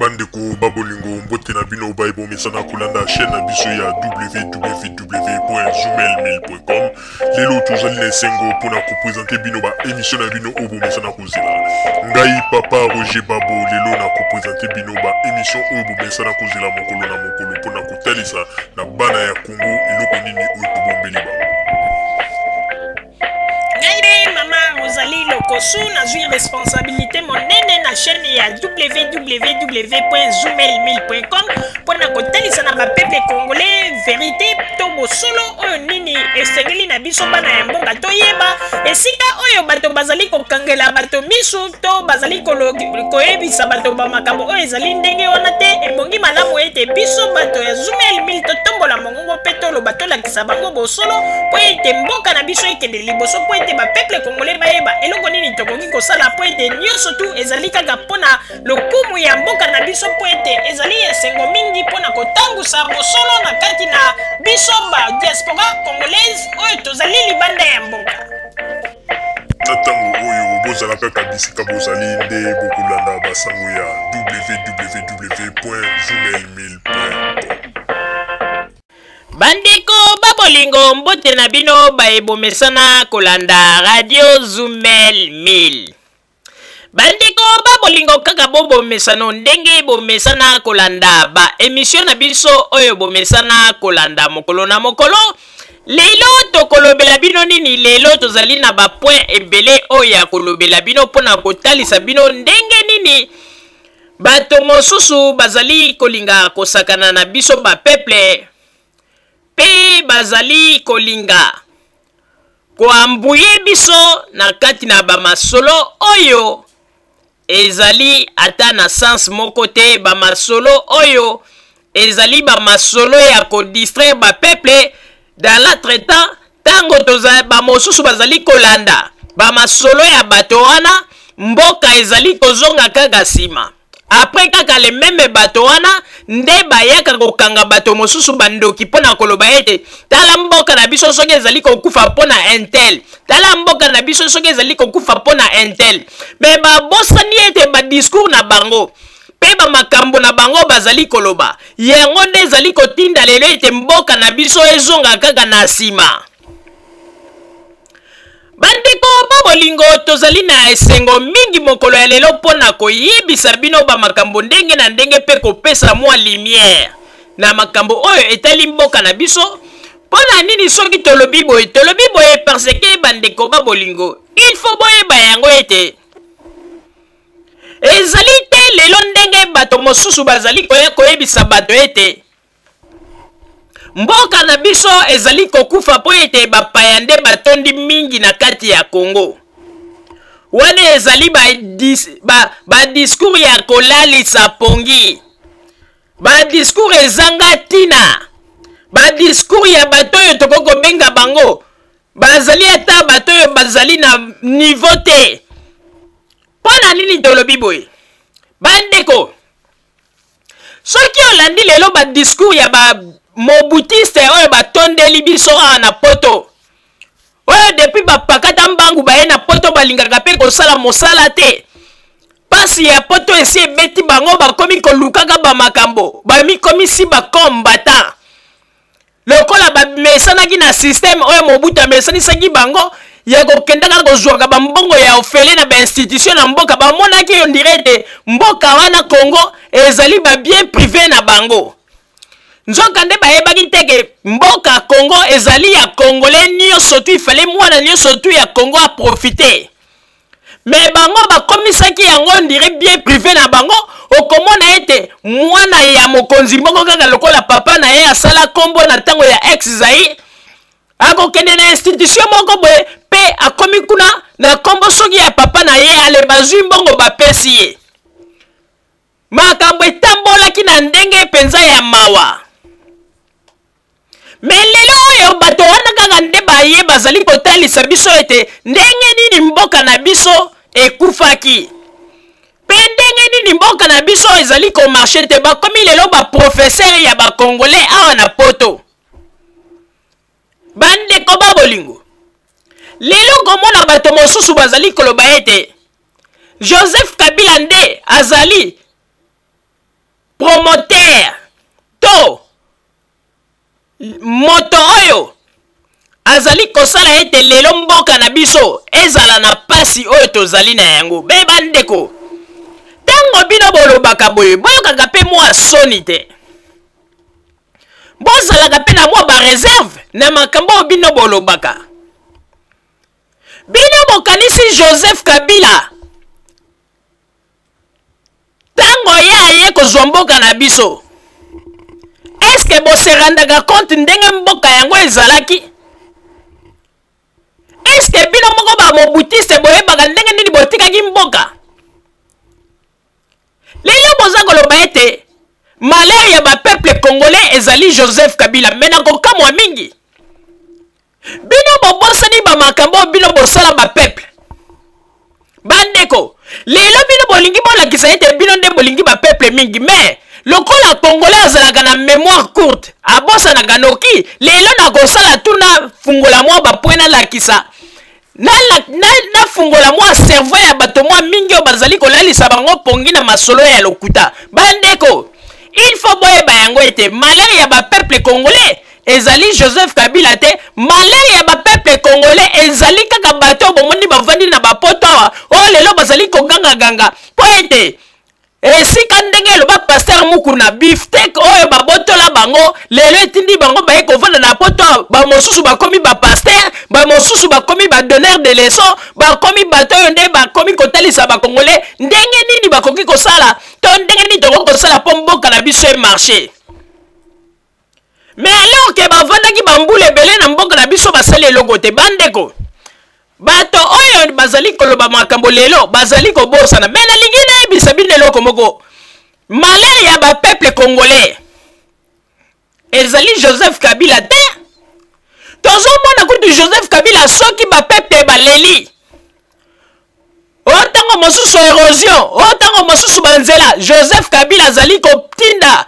Bandeko ba bolingo, mbote na bino baye bomesana kolanda chaîne na biso ya www.zoomail1000.com. Lelo tozali na esengo mpona kopresente bino ba émission na bino oyo bomesana kozela. Ngai papa Roger Babo lelo na kopresente bino ba émission oyo bomesana kozela mokolo na mokolo mpona kotalisa na bana ya Congo eloko nini oyo tobombeli bango. Ngai nde mama Rosalie Lokosu, nazwi responsabilité monene na chaîne ya www.zoomail1000.com mpo na kotalisa na bapeuple congolais verité to bosolo oyo nini esengeli na biso bana ya mboka toyeba esika oyo bato bazali kokangela bato misu to bazali koyebisa bato bamakambo oyo ezali ndenge wana te. Ebongi malamu ete biso bato ya Zoomail 1000 totombola mongongo mpe toloba, tolakisa bango bosolo mpo ete mboka na biso ekende liboso, mpo ete bapeuple congolais bayeba eloko nini tokoki kosala, mpo ete nyonso tu ezali kaka mpo na lokumu ya mboka na biso, mpo ete ezali esengo mingi mpo na kotangusa bosolo na kati na biso ba diaspora congolaise oyo tozali libanda ya mboka. Na ntango oyo bozala kaka bisika bozali nde bokolanda basango ya www.zoomail1000.com. Bandeko ba bolingo, mbote na bino baye bomesana kolanda Radio Zumel 1000. Bandeko ba bolingo, kaka bo bomesano ndenge bomesana kolanda ba emission na biso oyo bomesana kolanda mokolo na mokolo. Lelo tokolobela bino nini? Lelo tozali na ba point ebele oyo ya kolobela bino mpona kotalisa bino ndenge nini bato mosusu bazali kolinga kosakana na biso ba peuple mpe bazali kolinga koambuye biso na kati na bamasolo oyo ezali ata na sens moko te, bamasolo oyo ezali bamasolo ya kodistraire bapeuple. Dans l'entretemps, ntango bamosusu bazali kolanda bamasolo ya bato wana, mboka ezali kozonga kaka nsima. Après kaka le meme bato wana nde bayaka kokanga bato mosusu bandoki mpo na koloba ete tala mboka na biso soki ezali kokufa mpo na intel, tala mboka na biso soki ezali kokufa mpo na intel. Me babosani ete badiscours na bango mpe bamakambo na bango bazali koloba yango nde ezali kotinda lelo ete mboka na biso ezonga kaka na nsima. Bandeko ba bolingo, tozali na esengo mingi mokolo ya lelo mpo na koyebisa bino bamakambo ndenge na ndenge mpe kopesa mwa lumière na makambo oyo etali mboka na biso. Mpo na nini soki tolobi boye? Tolobi boye parce que bandeko ba bolingo, il faut boyeba yango ete ezali te lelo ndenge bato mosusu bazali koya koyebisa bato ete mboka na biso ezali kokufa mpo ete bapaya nde batondi mingi na kati ya Congo. Wana ezali badiscours ba, ba ya kolalisa pongi, badiscours ezanga ntina, badiscours ya bato oyo tokoki kobenga bango bazali ata bato oyo bazali na niveau te. Mpo na nini tolobi boye bandeko? Soki olandi lelo badiscours ya bamobutiste oyo batondeli biso awa na poto, oyo depuis bapakata mbangu baye na poto balingaka mpe kosala mosala te, pasi ya poto esi ebeti bango, bakomi kolukaka bamakambo, bamikomisi bacombattant lokola bamesanaki na systeme oyo Mobutu amesanisaki bango ya kokendaka kozwaka bambongo ya ofele na bainstitution na mboka. Bamonaki on dirait ete mboka wana Congo ezali babien privé na bango, nzoka nde bayebaki te ke mboka Congo ezali ya congolais nyonso tu, ifale mwana nyonso tu ya Congo aprofite. Me bango bakomisaki yango on dirait bien privé na bango. Okomona ete mwana ya mokonzi moko kaka lokola papa na ye asala nkombo na ntango ya ex Zaire, akokende na institution moko boye mpe akomi kuna na nkombo soki ya papa na ye, ale bazwi mbongo bapesi ye. Makambo etambolaki na ndenge mpenza ya mawa. Me lelo oyo bato wana kaka nde baye bazali kotalisa biso ete ndenge nini mboka na biso ekufaki mpe ndenge nini mboka na biso ezali komarshe te. Bakomi lelo baprofesere ya bakongole awa na poto. Bandeko ba bolingo, lelo komona bato mosusu bazali koloba ete Joseph Kabila nde azali Promoteur to moto oyo azali kosala ete lelo mboka na biso ezala na pasi oyo tozali na yango. Be bandeko, ntango bino bolobaka boye, boyokaka mpe mwa soni te? Bozalaka mpe na mwa bareserve na makambo oyo bino bolobaka. Bino bokanisi Joseph Kabila ntango ye aye kozwa mboka na biso, eske boserandaka compte ndenge mboka yango ezalaki? Eske bino moko bamobutiste boyebaka ndenge nini botikaki mboka? Lelo boza koloba ete malheur ya bapeuple congolais ezali Joseph Kabila, me nakokamwa mingi bino bobosani bamakambo oyo bino bosala bapeuple. Bandeko, lelo bino bolingi bolakisa ete bino nde bolingi bapeuple mingi, me lokola congolais azalaka na mémoire courte, abosanaka noki. Lelo nakosala tuna fungola mwa bapwe, nalakisa nafungola na, na mwa cerveau ya bato mwa mingi oyo bazali kolalisa bango pongi na masolo ya lokuta. Bandeko, il faut boyeba yango ete malheur ya bapeuple congolais ezali Joseph Kabila te. Malheur ya bapeuple congolais ezali kaka bato oyo bomoni bavandi na bapoto awa, oyo lelo bazali kogangaganga mpo ete esika ndenge eloba Pasteur Mukuna, biftek oyo babotola bango lelo etindi bango baye kovanda na poto awa. Bamosusu bakomi bapaster, bamosusu bakomi badonneur de leçon, bakomi bato oyo nde bakomi kotalisa bakongolais ndenge nini bakoki kosala to ndenge nini tokoki kosala mpo mboka na biso emarche. Mais alors ke bavandaki bambula ebele na mboka na biso, basali eloko te. Bandeko, bato oyo bazali koloba makambo lelo bazali kobosana. Me nalingi nayebisa bino eloko moko: malheur ya bapeuple congolais ezali Joseph Kabila te. Tozomona kutu Joseph Kabila, soki bapeuple baleli o ntango mosusu érosion, o ntango mosusu banzela, Joseph Kabila azali kotinda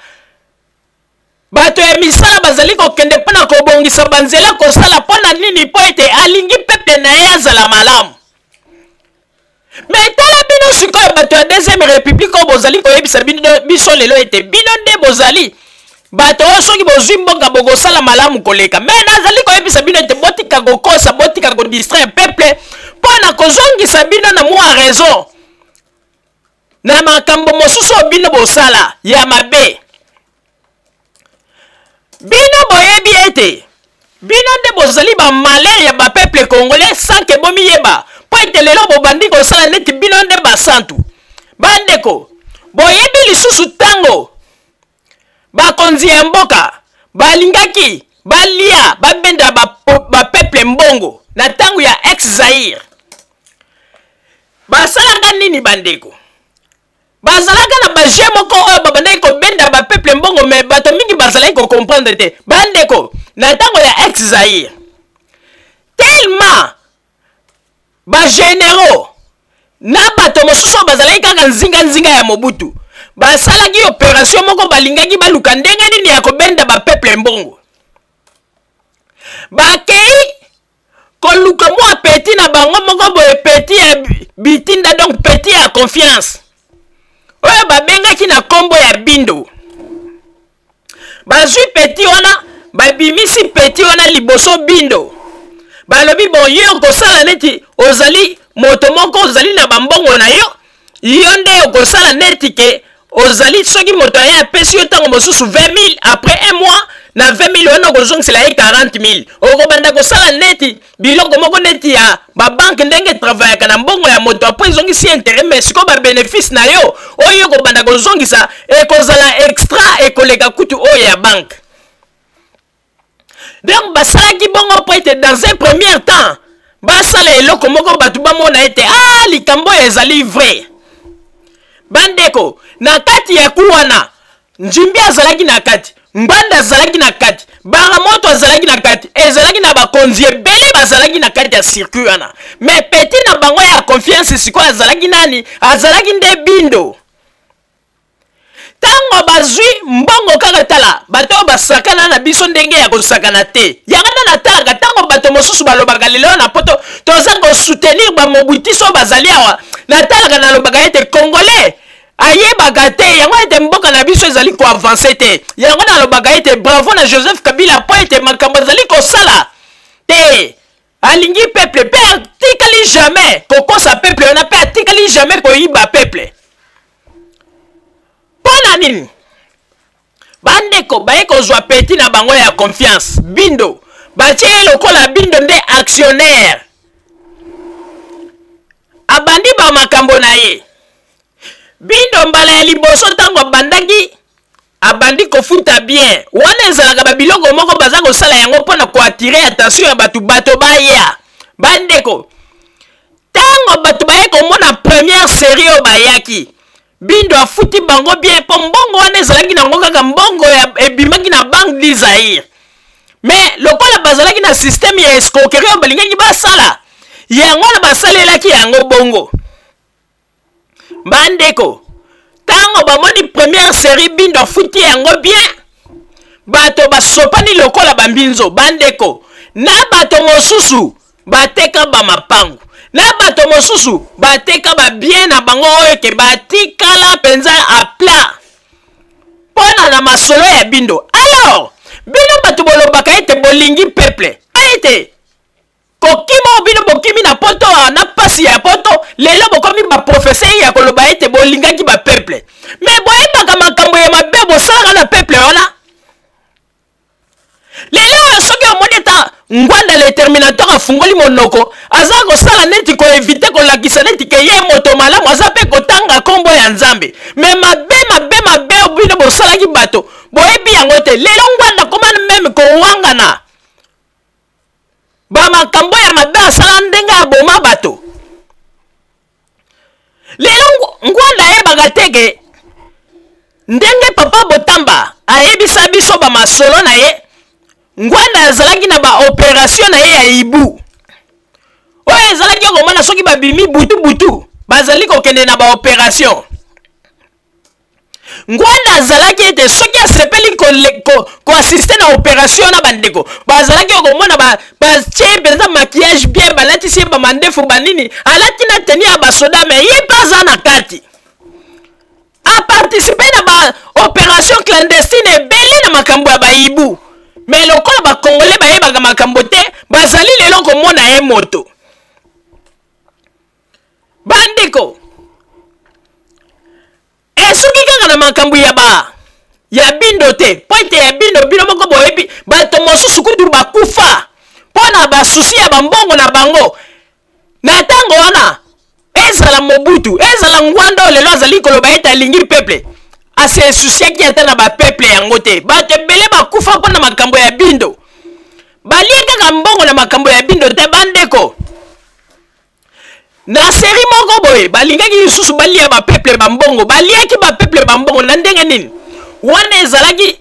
bato ya misala, bazali kokende mpo na kobongisa banzela, kosala. Mpo na nini? Mpo ete alingi peuple na ye azala malamu. Me tala bino sikoyo, bato ya deuxième république oyo bozali koyebisa biso lelo ete bino nde bozali bato oyo soki bozwi mboka bokosala malamu koleka. Me nazali koyebisa bino ete botika kokosa, botika kodistraire peuple mpo na kozongisa bino na mwa raison na makambo mosusu oyo bino bosala ya mabe. Bino boyebi ete bino nde bozali bamalheur ya bapeuple congolais sans ke bomiyeba, mpo ete lelo bobandi kosala neti bino nde basantu. Bandeko, boyebi lisusu ntango bakonzi ya mboka balingaki balia, babenda bapeuple mbongo na ntango ya ex Zaire, basalaka nini? Bandeko, bazalaka na baje moko oyo babandaki kobenda bapeuple mbongo, me bato mingi bazalaki kocomprendre te. Bandeko, na ntango ya ex Zaire, tellement bagénéraux na bato mosusu oyo bazalaki kaka nzinganzinga ya Mobutu basalaki opération moko, balingaki baluka ndenge nini ya kobenda bapeuple mbongo. Bakei koluka mwa petit na bango moko boye, petit ya bitinda, donc petit ya confiance, oyo babengaki na nkombo ya Bindo. Bazwi petit wana, babimisi petit wana liboso Bindo, balobi: "Bon, yo okosala neti ozali moto moko ozali na bambongo na yo. Yo nde okosala neti ke ozali, soki moto aye apesi yo ntango mosusu 20 000, après un mois na 20 000 wana okozongisela ye 40 000. Okobanda kosala neti biloko moko neti ya babanke, ndenge etravayaka na mbongo ya moto, après ezongisi intérêt. Mais sikoyo babénéfice na yo oyo okobanda kozongisa ekozala extra, ekoleka kutu oyo ya banke." Donc basalaki bongo mpo ete dans un premier temps basala eloko moko, bato bamona ete ah, likambo oyo ezali vrai. Bandeko, na kati ya ku wana, Njimbi azalaki na kati, Ngbanda azalaki na kati, Baramoto azalaki na kati, ezalaki na bakonzi ebele bazalaki na kati ya circuit wana. Mais petit na bango ya confiance sikoyo azalaki nani? Azalaki nde Bindo. Ntango bazwi mbongo kaka, tala bato oyo basakana na biso ndenge ya kosakana te. Yango nde natalaka ntango bato mosusu balobaka lelo na poto toza kosoutenir bamobutisi oyo bazali awa, natalaka, nalobaka ete congolais ayebaka te yango ete mboka na biso ezali ezali koavancer te. Yango nalobaka ete bravo na Joseph Kabila mpo ete makambo azali kosala te, alingi peuple mpe atikali jamais kokosa peuple wana, mpe atikali jamais koyiba peuple. Mpo na nini bandeko baye kozwa petit na bango ya confiance Bindo, batie ye lokola Bindo nde actionnaire, abandi ba makambo na ye. Bindo mbala ya liboso ntango abandaki, abandi kofuta bien. Wana ezalaka babiloko moko baza kosala yango mpo na koattirer attention ya bato, bato baya. Bandeko, ntango bato baye komona première série oyo bayaki, Bindo afuti bango bien, mpo mbongo wana ezalaki nango kaka mbongo ya ebimaki na Banque du Zaïre. Mais lokola bazalaki na système ya escroquerie oyo balingaki basala yango wana, basalelaki yango bongo. Bandeko, ntango bamoni première série, Bindo afuti yango bien, bato basopani lokola bambinzo. Bandeko, na bato mosusu bateka bamapangu, na bato mosusu bateka babien na bango oyo ke batikala mpenza à plat mpona na masolo ya Bindo. Alors bino bato bolobaka ete bolingi peuple, ete kokima oyo bino bokimi na poto, na pasi ya poto, lelo bokomi baprofesseur ya koloba ete bolingaki bapeuple, mais boyebaka makambo ya mabe bosalaka na peuple wana. Lelo oyo soki omoni ata Ngwanda le terminateur afungoli monoko, aza kosala neti koéviter kolakisa neti ke ye moto malamu, aza mpe kotanga nkombo ya Nzambe, mais mabe mabe mabe bino bosalaki, bato boyebi yango te. Lelo Ngwanda koma même kowangana bamakambo ya mabe asala, ndenge aboma bato. Lelo Ngwanda ayebaka te ke ndenge papa Botamba ayebisa biso bamasolo na ye, Ngwanda azalaki na baopération na ye ya ibu oyo ezalaki komona soki babimi butu butu, bazali kokende na baopération. Ngwanda azalaki ete soki asepeli koassister na opération na bandeko, bazalaki komona batie mpenza maquillage bien, balatisi ye bamandefu, banini, alati na tenue ya basoda, mais ye mpe aza na kati, aparticiper na baopération clandestine ebele na makambo ya bayibu. Mais lokola bakongole bayebaka makambo te, bazali lelo komona ye moto. Bandeko, esoki kaka na makambo ya ba ya Bindo te, mpo ete ya Bindo bino moko boyebi, bato mosusu kutu bakufa mpo na basusi ya bambongo na bango na ntango wana. Ezala Mobutu, ezala Ngwanda oyo lelo azali koloba ete alingi peuple, asesouciaki ata na bapeuple yango te. Bato ebele bakufa mpo na makambo ya Bindo. Balie kaka mbongo na makambo ya Bindo te. Bandeko, na série moko boye balingaki lisusu balia bapeuple bambongo. Baliaki bapeuple bambongo na ndenge nini? Wana ezalaki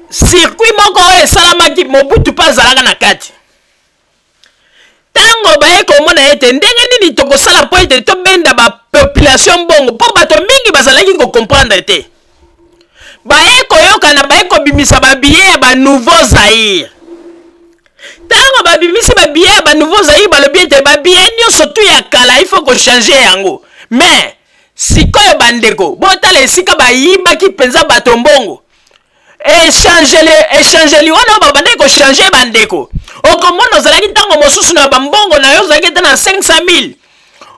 circuit moko oyo esalamaki, Mobutu mpe azalaka na kati. Ntango baye komona ete ndenge nini tokosala mpo ete tobenda bapopulation mbongo, mpo bato mingi bazalaki kocomprendre te, baye koyokana, baye kobimisa babillet ya banouveau Zaire. Ntango babimisi babillet ya banouveau Zaire, balobi ete babillet nyonso tu ya kala, il faut kochanger yango. Mais sikoyo bandeko, botala esika bayibaki mpenza bato mbongo. Échangeli wana oyo babandaki kochanger, bandeko, okomona ozalaki ntango mosusu na bambongo na yo, ozalaki ete na 500 000,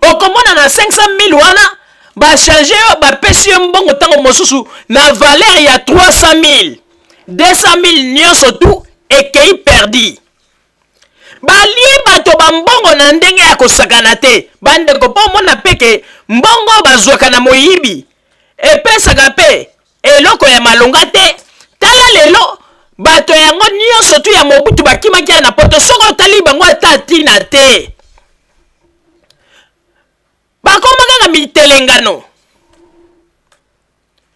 okomona na 500 000 wana bachanger yo, bapesi yo mbongo ntango mosusu na valeur ya 300 000, 200 000, nyonso tu ekei perdu. Balie bato bambongo na ndenge ya kosakana te. Bandeko, mpo omona mpe ke mbongo bazwaka na moyibi epesaka mpe eloko ya malonga te. Tala lelo bato yango nyonso tu ya Mobutu bakimaki ya na poto, soki otali bango ata ntina te, bakoma kaka mitelengano,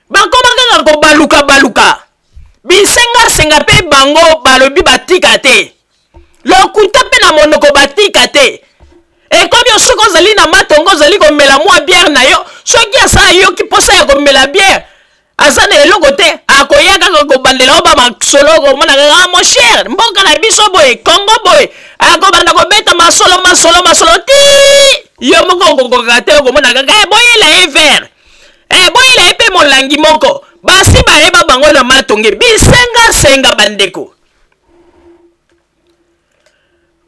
bakoma kaka kobaluka-baluka, bisengasenga mpe bango balobi batika te, lokuta mpe na monoko batika te. Ekomi soki ozali na matongo, ozali komela mwa bière na yo, soki asa ayoki mposa ya komela bière, aza na eloko te, akoya kaka kobandela o bamasolo. Komona kaka: "Ah, mon cher, mboka na biso boye, Kongo boye." Akobanda kobeta masolo, masolo, masolo ti yo moko okokokaka te. Okomona kaka: "Eh, boyela ye verre, eh, boyela ye mpe molangi moko." Basi ba bango na matonge bisengasenga. Bandeko,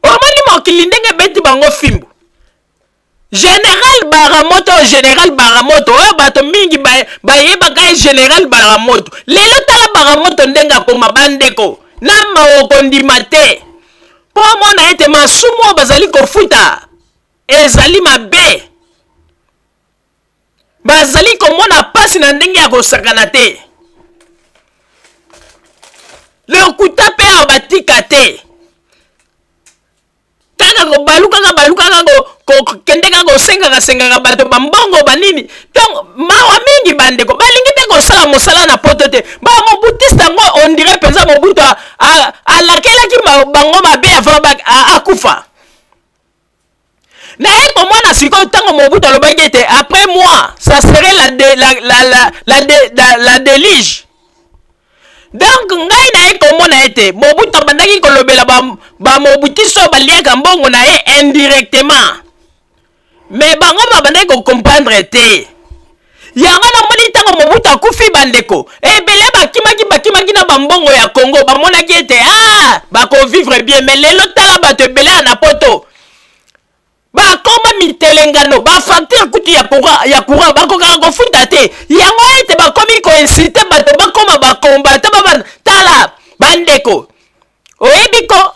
omoni mokili ndenge ebeti bango fimbu. Général Baramoto, Général Baramoto oyo bato mingi bayebaka ye, Général Baramoto, lelo tala Baramoto ndenge akoma. Bandeko, na mawa kondima te mpo omona ete masumu oyo bazali kofuta ezali mabe. Bazali komona mpasi na ndenge ya kosakana te. Lokuta mpe awa batika te, kaka kobalukaka balukaka, kokende kaka kosengaka sengaka bato bambongo banini. Donc mawa mingi, bandeko, balingi mpe kosala mosala na poto te. Bamobutiste yango, on dirait mpenza Mobutu alakelaki bango mabe avant akufa. Naye komona sikoyo, ntango Mobutu alobaki ete après moi ça serait la, de, la, la, la, la, de, la, la déluge, donc ngai naye komona ete Mobutu abandaki kolobela bamobutiste oyo baliaka mbongo na ye indirectement, mais bango babandaki kocomprendre te. Yango namoni ntango Mobutu akufi, bandeko ebele bakimaki, bakimaki na bambongo ya Congo. Bamonaki ete ah, bakovivre bien. Mais lelo tala bato ebele ya na poto bakoma mitelengano, bafacture kutu ya courant bakokaka kofuta te. Yango ete bakomi koinciter bato bakoma bakombata babana. Tala bandeko, oyebi ko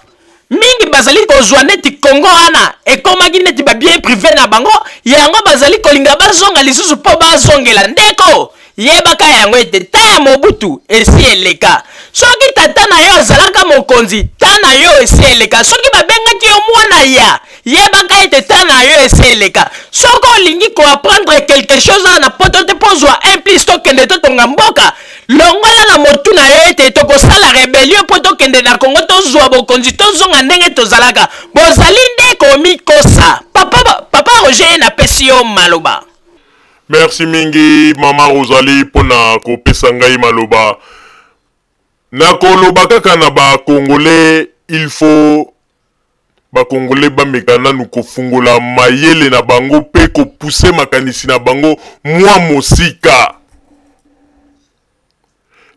mingi bazali kozwa neti Kongo wana ekomaki neti babien privé na bango. Yango bazali kolinga bazonga lisusu mpo bazongela. Ndeko, yebaka yango ete ta ya Mobutu esi eleka. Soki tata na yo azalaka mokonzi, ta na yo esi eleka. Soki babengaki yo mwana ya, yebaka ete ta na yo esi eleka. Soki olingi koapprendre quelque chose awa na poto te mpo ozwa un plus, tokende totonga mboka, longola na motu na yo ete tokosala rébellion mpo tokende na Kongo, tozwa bokonzi, tozonga ndenge tozalaka. Bozali nde komikosa. Papa, papa Roger, ye napesi yo maloba. Merci mingi, mama Rosalie, mpona kopesa ngai maloba. Nakoloba kaka na Bacongolais, il faut Bacongolais bameka nanu kofungola mayele na bango mpe kopousser makanisi na bango mwa mosika.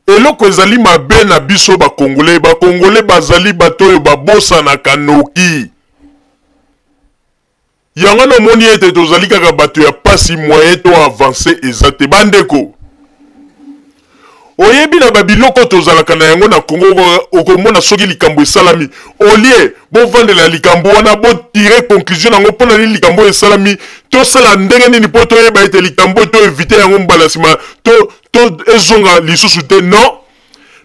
Eloko ezali mabe na biso Bacongolais, Bacongolais bazali bato oyo babosanaka noki. Yango namoni ete tozali kaka bato ya pasi, moyen to avance eza te. Bandeko, oyebi na babiloko tozalaka na yango na Kongo, okomona soki likambo esalami, au lieu bovandela likambo wana, botirer conclusion yango mpona nini likambo oyo esalami, tosala ndenge nini mpo toyeba ete likambo oyo toéviter yango mbala nsima, to ezonga lisusu te. Non,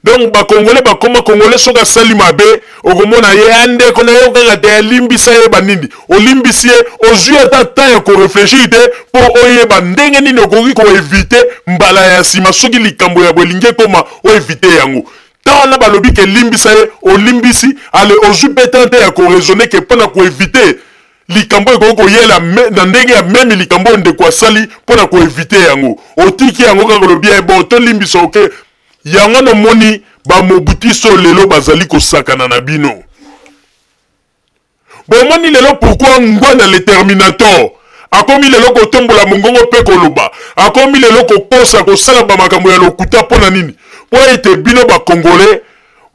donc Bacongolais bakoma, Congolais soki asali mabe, okomona ye andeko na yo kaka te, alimbisa ye banini. Olimbisi ye, ozwi ata temps ya koréfléchir te mpo oyeba ndenge nini okoki koéviter mbala ya nsima soki likambo ya bolingi ekoma, oéviter yango. Ntango wana balobi ke limbisa ye, olimbisi, ale ozwi mpe temps te ya koraisonner ke mpo na koéviter likambo ekoki koyela na ndenge ya même likambo oyo ndeko asali, mpo na koéviter yango, otiki yango kaka, olobi ye bon, tolimbisa, ok. Yango nomoni bamobutiste oyo lelo bazali kosakana na bino. Bomoni lelo pourquoi Ngbanda le Terminator akomi lelo kotombola mongongo mpe koloba, akomi lelo kokosa, kosala bamakambo ya lokuta. Mpo na nini? Mpo ete bino Bacongolais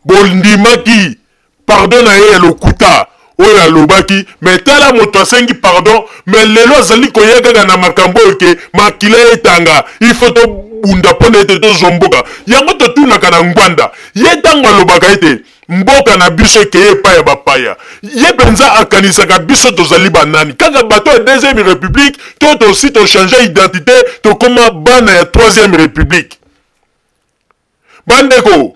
bondimaki pardon na ye ya lokuta oyo alobaki. Mais tala, moto asengi pardon, mais lelo azali koya kaka na makambo oyo ke makila etanga, il faut tobunda mpona ete tozwa mboka. Yango totunaka na Ngbanda, ye ntango alobaka ete mboka na biso ekeye epai ya bapaya, ye mpenza akanisaka biso tozali banani? Kaka bato ya deuxième république to tosi tochanger identité, tokóma bana ya troisième république? Bandeko,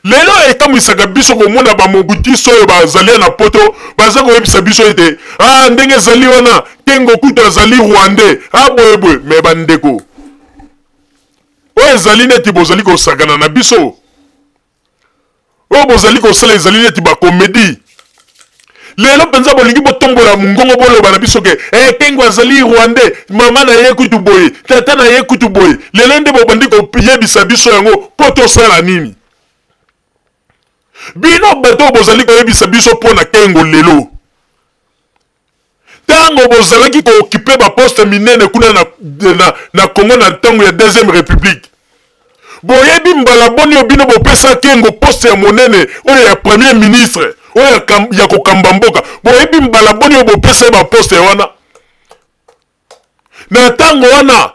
lelo etambwisaka biso komona bamobutiste oyo bazali na poto baza koyebisa biso ete ah, ndenge ezali wana, Kengo kutu azali Rwandais, ah, boyeboye. Mais bandeko, oyo ezali neti bozali kosakana na biso. Oyo bozali kosala ezali neti bacomédie. Lelo mpenza bolingi botombola mongongo, boloba na biso ke eh, Kengo azali Rwandais, mama na ye kutu boye, tata na ye kutu boye. Lelo nde bobandi koyebisa biso yango mpo tosala nini? Bino bato oyo bozali koyebisa biso mpo na Kengo lelo, ntango bozalaki kooccuper baposte minene kuna na Congo na ntango ya deuxième république. Boyebi mbala boni oyo bino bopesa Kengo poste ya monene oyo ya premier ministre oyo ya kokamba mboka? Boyebi mbala boni oyo bopesa ye baposte wana? Na ntango wana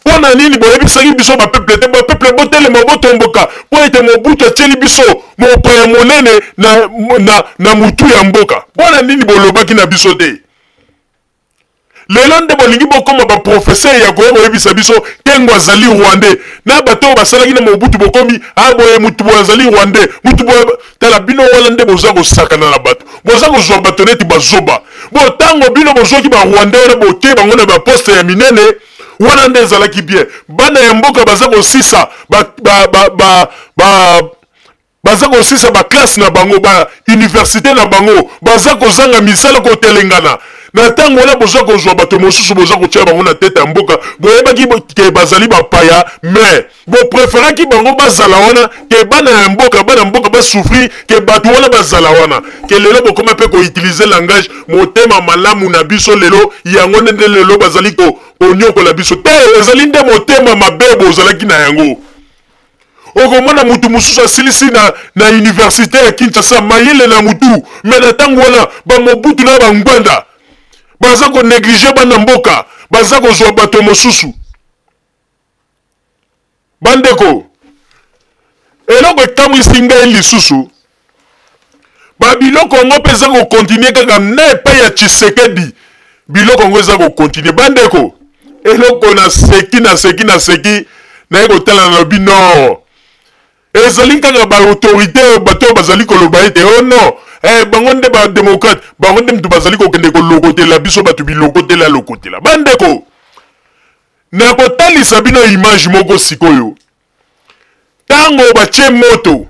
mpo na nini boyebisaki biso bapeple te? Bapeple botelema, botomboka mpo ete Mobutu atieli biso mopaya monene na mutu ya mboka. Mpo na nini bolobaki na biso te? Lelo nde bolingi bokoma ba professeur ya koya koyebisa biso Kengo azali rwandais na bato oyo basalaki na Mobutu. Bokomi a boye, mutu boye azali rwandais, mutu boye. Tala bino wana nde boza kosakana na bato, boza kozwa bato neti bazoba. Bo ntango bino bozwaki ba rwandais wana, botie bango na baposte ya minene wana, nde ezalaki bien. Bana ya mboka baza kosisa ba, ba, ba, ba, ba baza kosisa baklasse na bango, bauniversité na bango, baza kozanga misala, kotelengana. Na ntango wana boza kozwa bato mosusu, boza kotia bango na tete ya mboka. Boyebaki ke bazali bapaya, mais bopréféraki bango bazala wana ke bana ya mboka. Bana mboka basouffrir ke bato wana bazala wana. Ke lelo bokoma mpe koutiliser langage motema malamu na biso. Lelo yango nde lelo bazali konyokola biso te. Ezali nde motema mabe bozalaki na yango. Okomona mutu mosusu asilisi na université ya Kinshasa, mayele na mutu, mais na ntango wana bamobutu na bangbanda baza konégliger bana mboka, baza kozwa bato mosusu. Bandeko, eloko ekamwisi ngai lisusu, babiloko yango mpe eza kocontinuer kaka na epai ya Tshisekedi. Biloko yango eza kocontinuer. Bandeko, eloko naseki, naseki, naseki, naye kotala, nalobi non, ezali kaka baautorité, bato oyo bazali koloba ete oh non, bango nde badémocrate, bango nde mutu bazali kokende kolokotela biso bato bilokotela lokotela. Bandeko, nakotalisa bino image moko sikoyo. Ntango batie moto,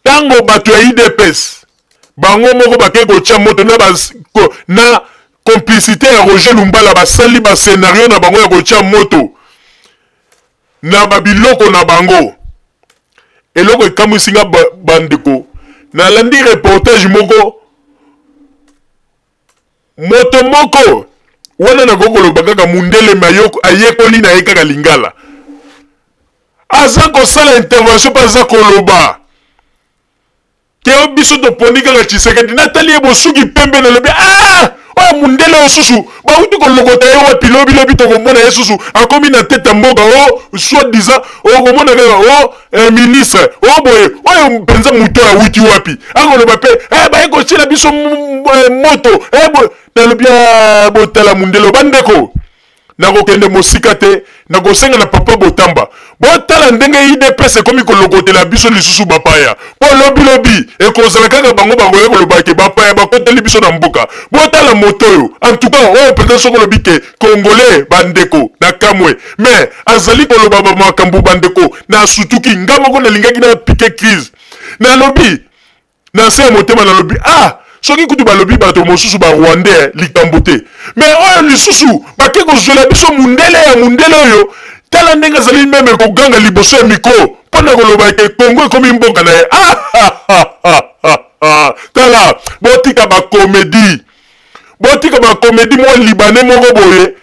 ntango bato ya UDPS bango moko bakei kotia moto na complicité ya Roger Lumbala, basali bascénario na bango ya kotia moto na babiloko na bango. Eloko ekamwisi nga, bandeko, nalandi reportage moko, moto moko wana, nakoki koloba kaka mundele, ayekoli na ye kaka lingala, aza kosala intervention mpe aza koloba ke biso toponi kaka Tshisekedi. Natali ye, bosuki pembe, nalobi: ah, oyo mundele oyo susu bauti kolokota ye wapi? Lobilobi tokomona ye susu akomi na tete ya mboka, o soit disant okomona kaka o ministre o boye. Oyo mpenza moto oyo awuti wapi? Akoloba mpe baye kotiela biso moto boye. Nalobi: botala mundele. Bandeko, nakokende mosika te. Nakosenga na papa Botamba, botala ndenge UDPS ekomi kolokotela biso lisusu bapaya, mpo lobilobi ekozala kaka bango bakoya koloba ke bapaya bakoteli biso na mboka. Botala moto oyo, en tout cas oyo mpenza soki olobi ke congolais, bandeko, na kamwe. Mais azali koloba bamakambo, bandeko, na sutuki. Nga moko nalingaki na piquer crise. Nalobi na se ya motema, nalobi: ah, soki kutu balobi bato mosusu barwandais, likambo te, mais oyo lisusu bake kozwela biso mundele ya mundele oyo. Tala ndenge azali même koganga liboso ya micro mpo na koloba ke Kongo ekomi mboka na ye. Ah, tala, botika bacomédie, botika bacomédie. Mwa libanais moko boye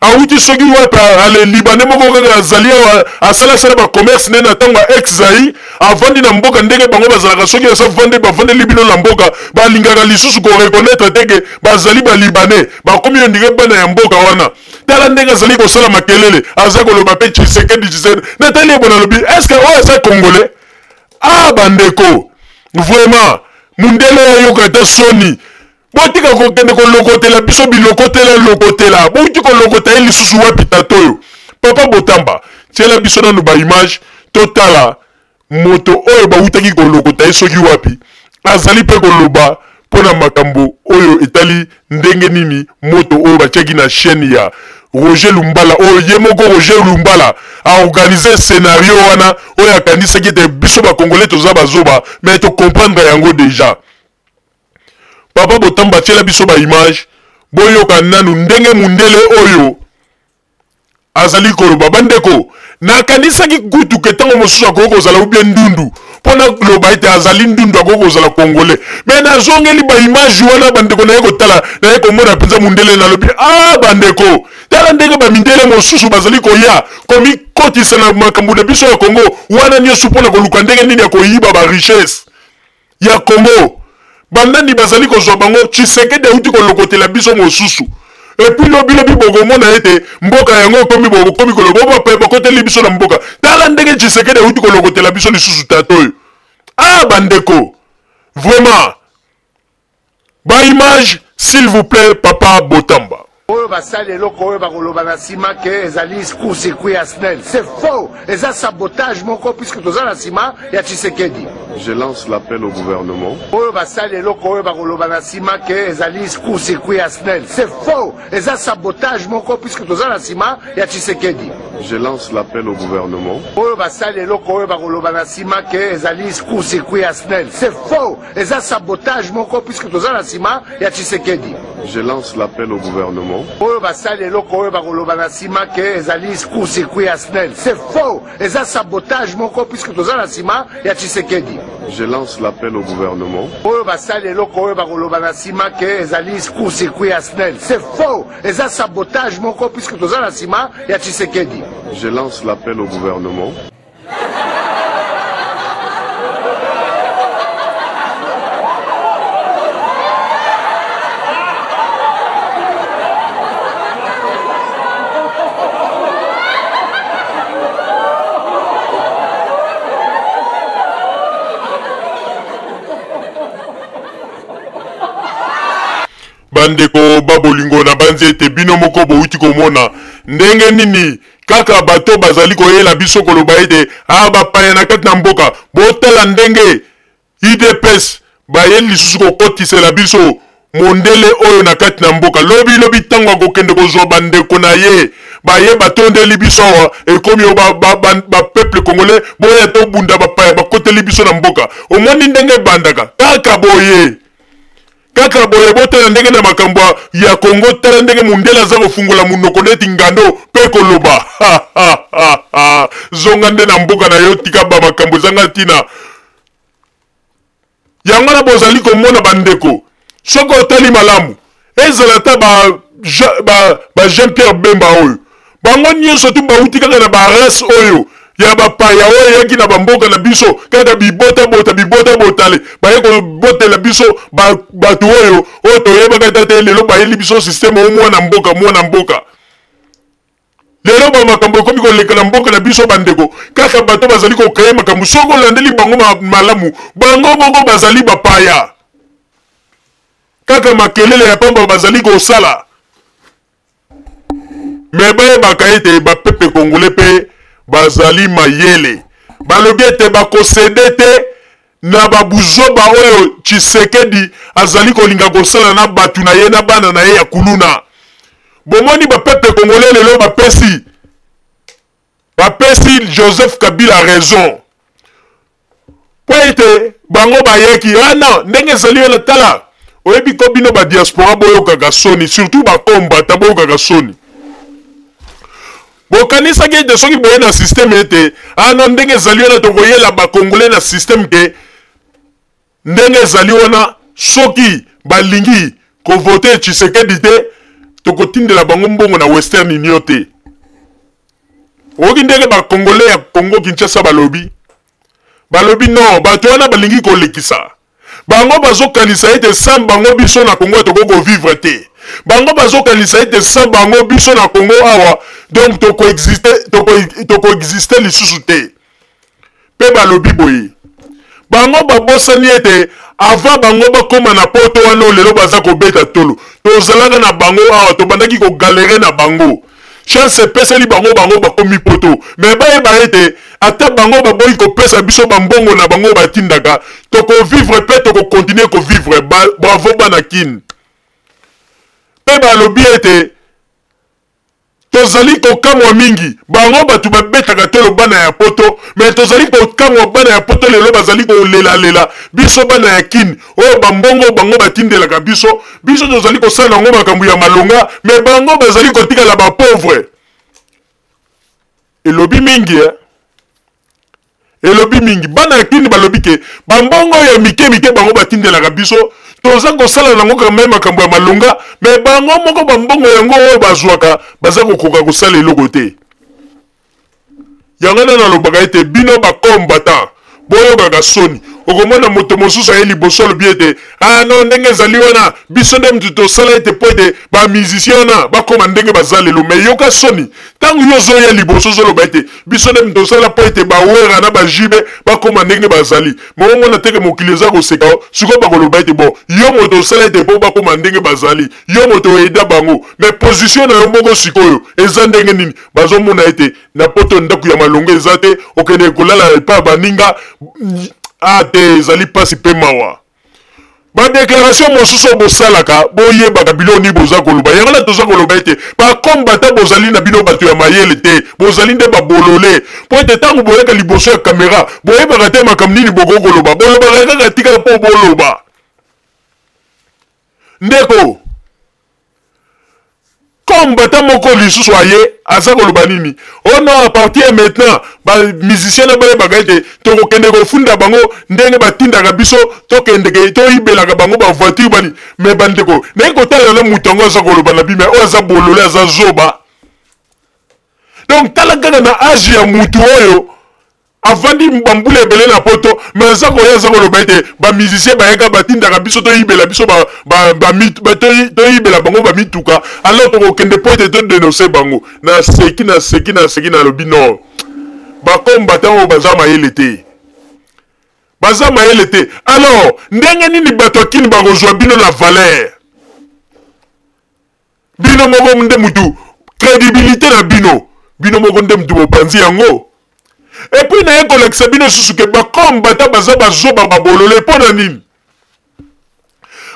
awuti soki wapi, ale libanais moko kaka azali awa, asalasala bacommerce nde na ntango ya ex Zaïre, avandi na mboka. Ndenge bango bazalaka, soki asa vande, bavandeli bino na mboka, balingaka lisusu koreconnaître te ke bazali balibanais, bakomi on dirait bana ya mboka wana. Tala ndenge azali kosala makelele, aza koloba mpe Tshisekedi, Tshisekedi. Natali ye bona, alobi: est ce que oyo aza congolais? Ah, bandeko, vraiment, mundele ayoka ata soni. Botika kokende kolokotela biso bilokotela lokotela. Bouti kolokota ye lisusu wapi, tata oyo? Papa Botamba, tiela biso nanu baimage, totala moto oyo bawutaki kolokota ye soki wapi, azali mpe koloba mpo na makambo oyo etali ndenge nini moto oyo batiaki na chaîne ya Roger Lumbala, oyo ye moko Roger Lumbala aorganiser scénario wana, oyo akanisaki ete biso bacongolais toza bazoba, mais tocomprendre yango déjà. Papa Botamba, tiela biso baimage, boyoka nanu ndenge mundele oyo azali koloba. Bandeko, nakanisaki kutu ke ntango mosusu akoki kozala ubie ndundu, mpo naloba ete azali ndundu, akoki kozala congolais, mais nazongeli baimage wana, bandeko, naye kotala, naye komona mpenza mundele. Nalobi: ah, bandeko, tala ndenge bamindele mosusu bazali koya komi. kokotisa na makambo na biso ya Congo wana nyonso mpo na koluka ndenge nini ya koyiba ba richesse ya Congo. Banani bazali kozwa bango? Tshisekedi auti kolokotela biso mosusu epuis lobi lobi bokomona ete mboka yango ekomi bokomi koloba bapaya bakoteli biso na mboka. Tala ndenge Tshisekedi auti kolokotela biso lisusu tata oyo. Ah bandeko, vraiment ba image s'il vous plaît papa Botamba. Oyo basali eloko oyo bakoloba na sima ke ezali court circuit ya SNEL, c'est faux, eza sabotage moko puisque toza na sima ya Tshisekedi. Je lance l'appel au gouvernement. Oyo basali eloko oyo bakoloba na sima ke ezali court circuit ya SNEL, c'est faux, eza sabotage moko puisque toza na sima ya Tshisekedi. Je lance l'appel au gouvernement. Oyo basali eloko oyo bakoloba na sima ke ezali court circuit ya SNEL, c'est faux, eza sabotage moko puisque toza na sima ya Tshisekedi. Je lance l'appel au gouvernement. Oyo basali eloko oyo bakoloba na sima ke ezali court circuit ya SNEL, c'est faux, eza sabotage moko puisque toza na sima ya Tshisekedi. Je lance l'appel au gouvernement. Oyo basali eloko oyo bakoloba na sima ke ezali court circuit ya SNEL, c'est faux, eza sabotage moko puisque toza na sima ya Tshisekedi. Je lance l'appel au gouvernement. Bandeko ba bolingo, nabanzi ete bino moko bowuti komona ndenge nini kaka bato bazali koyela biso koloba ete a bapaya na kati na mboka. Botala ndenge UDPS bayeli lisusu kokotisela biso mondele oyo na kati na mboka. Lobi lobi ntango akokende kozwa bandeko na ye baye batondeli biso awa, ekomi oyo ba peuple congolais boya tobunda bapaya bakoteli biso na mboka. Omoni ndenge ebandaka kaka boye. Kaka boye, botala ndenge na makambo ya Congo, tala ndenge mundele aza kofungola munoko neti ngando pe koloba. Zonga nde na mboka na yo, tika ba makambo ezanga ntina. Yango wana bozali komona bandeko, soki otali malamu, ezala ata ba Jean-Pierre Bemba oyo, bango nyonso tu bauti kaka na ba race oyo ya bapaya oyo eyaki na bamboka na biso, kaka bibotabota bibotabotale baye kobotela biso bato oyo oyo toyebaka ata te. Lelo bayeli biso systeme oyo mwana mboka, mwana mboka. Lelo ba makambo ekomi koleka na mboka na biso bandeko, kaka bato bazali kokreye makambo. Soki olandeli bango malamu, bango moko bazali bapaya, kaka makelele ya pamba bazali kosala. Me bayebaka ete ba peuple congolais pe bazali mayele. Balobi ete bakosede te na ba buzoba oyo Tshisekedi azali kolinga kosala na batu na ye na bana na ye ya kuluna. Bomoni ba peuple congolais lelo bapesi Joseph Kabila raison. Po ete bango bayaki, ah non, ndenge ezali wana, tala, oyebi ko bino ba diaspora boyokaka soni, surtout ba kombata boyokaka soni. Bokanisaki ete soki boye na système ete, ah non, ndenge ezali wana tokoyela ba congolais na système ke ndenge ezali wana soki balingi kovote Tshisekedi te, tokotindela bango mbongo na Western Union te. Oyoki ndenge ba congolais ya Congo Kinshasa balobi? Balobi non, bato wana balingi kolekisa. Bango bazokanisa ete sans bango biso na Congo tokoki kovivre te. Bango bazokanisa ete sans bango biso na Congo awa donc tokoexiste lisusu te. Pe balobi boye, bango babosani ete avant bango bakoma na poto wana oyo lelo baza kobeta tolo, tozalaka na bango awa, tobandaki ko galérer na bango. Chance epeseli bango, bango bakomi poto. Mais bayeba ete ata bango baboyi kopesa biso ba mbongo na bango batindaka, toko vivre pe toko continuer ko vivre. Bravo bana Kin. Pe balobi ete tozali kokamwa mingi, bango bato babetaka tolo bana ya poto, mais tozali kokamwa bana ya poto lelo bazali kolelalela biso bana ya Kin oyo bambongo bango batindelaka biso, biso tozali kosala yango makambo ya malonga, mais bango bazali kotikala ba pauvre. Elobi mingi, eh? Elobi mingi. Bana ya Kin balobi ke bambongo ya mike mike bango batindelaka biso, toza kosala nango quand même makambo ya malonga, mais bango moko bambongo yango oyo bazwaka baza kokoka kosala eloko te. Yango wana nalobaka ete bino ba combattants boyokaka soni. Okomona moto mosusu aye liboso alobi ete ah non, ndenge ezali wana biso nde moto tosala ete mpo ete ba musiciens wana bakoma ndenge baza lelo. Mais yoka soni ntango yo ozoya liboso ozoloba ete biso nde moto tosala mpo ete ba Werra na ba JB bakoma ndenge bazali. Mais omona te ke mokili eza koseka yo. Sikoyo bakoloba ete bon, yo moto osala ete mpo bakoma ndenge bazali, yo moto oaida bango, mais position na yo moko sikoyo eza ndenge nini? Bazomona ete na poto ndako ya malonga eza te, okende kolala epai ya baninga. A te, ezali mpasi mpe mawa. Badeklarasio mosusu oyo bosalaka, boyebaka biloko nini boza koloba. Yango wana toza koloba ete bakombata bozali na bino bato ya mayele te, bozali nde babolole. Mpo ete ntango boyaka liboso ya kamera, boyebaka te makambo nini bokoki koloba. Bolobaka kaka tikala mpo boloba. Ndeko, combattant moko lisusu aye aza koloba nini? Oh non, à partir ya maintenant ba musicien na bayebaka ete tokokende kofunda bango ndenge batindaka biso tokendeke toyibelaka bango ba voiture bani. Mais bandeko, naye kotala na moto yango aza koloba na bima oyo aza bolole, aza zoba. Donc tala kaka na age ya mutu oyo avandi bambula ebele na poto, mais aza koya aza koloba ete ba musicien bayaka batindaka biso toyibela biso ba, ba, ba, ba, toyibela bango ba mituka, alors tokokende po ete todenonse bango. Naseki, naseki, naseki, nalobi non, bakombata oyo baza mayele te, baza mayele te. Alors ndenge nini bato ya kini bakozwa bino na valeur? Bino moko nde mutu credibilite na bino, bino moko nde mutu bopanzi yango. Et puis naye kolakisa bino susu ke ba combattants baza bazoba babolole. Mpo na nini?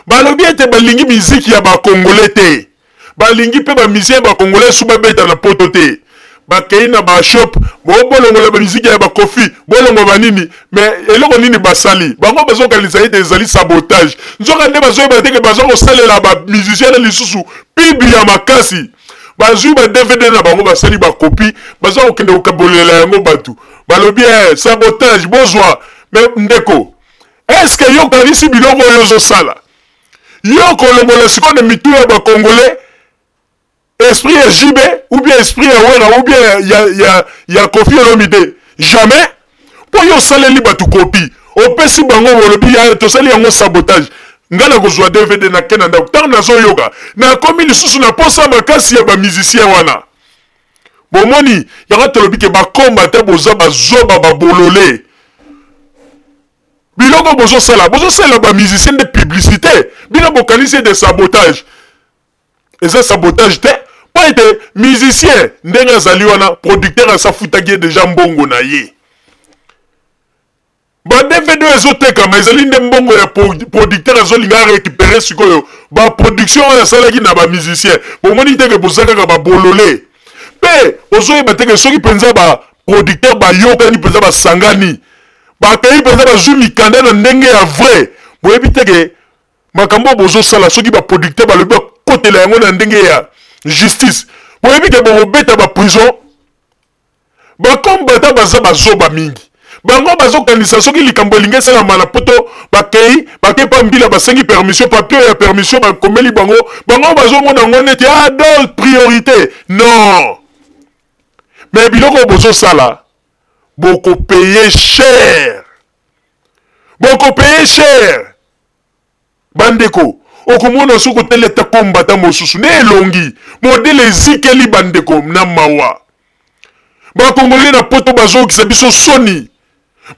Balobi ete balingi miziki ya ba congolais te, balingi mpe ba musiciens ba congolais su babeta na poto te. Bakei na ba shop, bolongola ba miziki ya ba Koffi, bolongola ba nini, mais eloko nini basali? Bango bazokanisa ete ezali sabotage, nzoka nde bazoyeba te ke baza kosalela ba musiciens na lisusu pub ya makasi. Bazwi ba DVD na bango, basali ba copie, baza kokende kokabolela yango bato, balobi sabotage bozwa. Mais ndeko, est-ce que yo okanisi biloko oyo ozosala yo kolongola sikoyo na mitu ya ba congolais esprit ya JB ou bien esprit ya Werra ou bien ya Koffi Olomide? Jamais. Po yo osaleli bato copie, opesi bango, olobi ya tosali yango sabotage. Nga nakozwa DVD na ke na ndako, ntango nazoyoka nakomi lisusu na posa makasi ya ba musicien wana. Bomoni yango tolobi ke ba combattant boza bazoba babolole. Biloko bozosala, bozosalela ba musicien nde publicité. Bino bokanisi ete sabotage. Eza sabotage te, po ete musicien ndenge azali wana, producteur asafutaki ye deja mbongo na ye. Ba DVD ezotekama ezali nde mbongo ya producteur azolinga a récupérer sikoyo ba production oyo asalaki na ba musicien. Bomoni te ke boza kaka ba bolole. Pe ozoyeba te ke soki mpenza ba producteur bayokani mpenza basangani, bakei mpenza bazwi mikanda na ndenge ya vrai, boyebi te ke makambo oyo bozosala soki ba producteur balobi bakotela yango na ndenge ya justice, boyebi ke bokobeta ba prison. Ba combattant baza bazoba mingi. Bango bazokanisa soki likambo elingi esalama na poto, bakei bakei pa mbila, basengi permission, papier ya permission bakomeli bango, bango bazomona yango neti ah donc priorité. Non, mais biloko oyo bozosala bokopaye cher, bokopaye cher bandeko. Okomona soki otali ata kombata mosusu nde elongi modele ezikeli bandeko na mawa. Bakongole na poto bazokisa biso soni,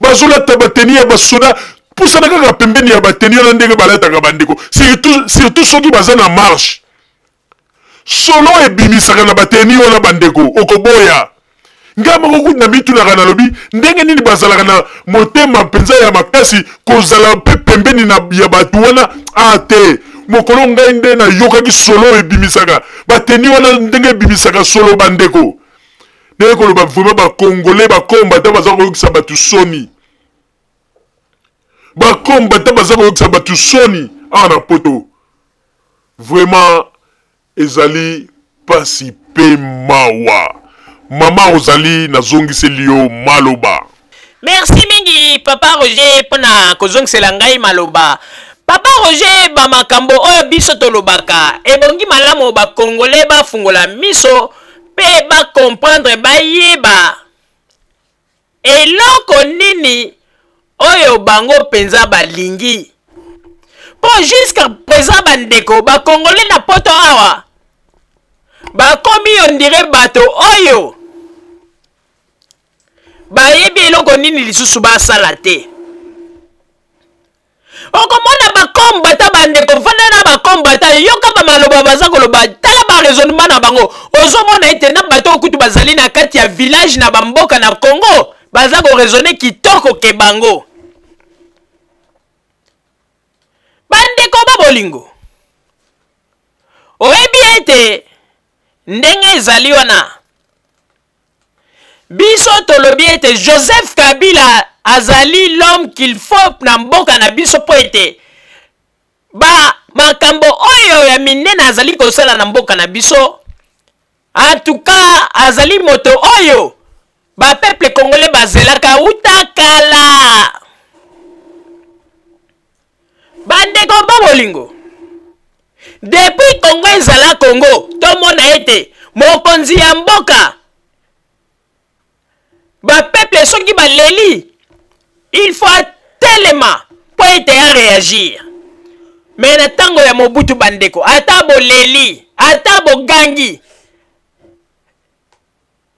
bazolata bateni ya basoda, pusana kaka pembeni ya bateni wana ndenge balataka bandeko, surtout soki baza na marche, solo ebimisaka na bateni wana bandeko, okoboya. Ngai moko kutu na mitunaka, nalobi ndenge nini bazalaka na motema mpenza ya makasi kozala mpe pembeni na ya bato wana. A te, mokolo ngai nde nayokaki solo ebimisaka bateni wana ndenge ebimisaka solo bandeko, ndenge koloba vraiment bakongole bakombata baza koyokisa bato soni, bakombata baza koyokisa bato soni awa na poto. Vraiment ezali pasi pe mawa. Mama ozali nazongiseli yo maloba. Merci mingi papa Roger pona kozongisela ngai maloba. Papa Roger, ba makambo oyo biso tolobaka ebongi malamu ba congolais bafungola miso pe ba comprendre, bayeba. nini oyo bango mpenza balingi. Mpo jusqu'à présent bandeko bakongole na poto awa bakomi ondire bato oyo bayebi eloko nini lisusu basala te. Okomona bakombata bandeko, fanda na bakombata, yoka bamaloba baza koloba, tala ba raisonnement na bango. Ozomona ete na bato oyo kutu bazali na kati ya village na bamboka na Congo baza koraisonne kitoko ke bango. Bandeko ba bolingo, oyebi ete ndenge ezali wana, biso tolobi ete Joseph Kabila azali l'homme qu'il faut na mboka na biso, mpo ete ba makambo oyo ya minene azali kosala na mboka na biso. En tout cas, azali moto oyo ba peuple congolais bazelaka uta kala. Bandeko ba bolingo, depuis Congo ezala Congo, tomona ete mokonzi ya mboka, ba peuple soki baleli, il faut atelema mpo ete aréagir. Mais na ntango ya Mobutu, bandeko, ata boleli, ata bogangi,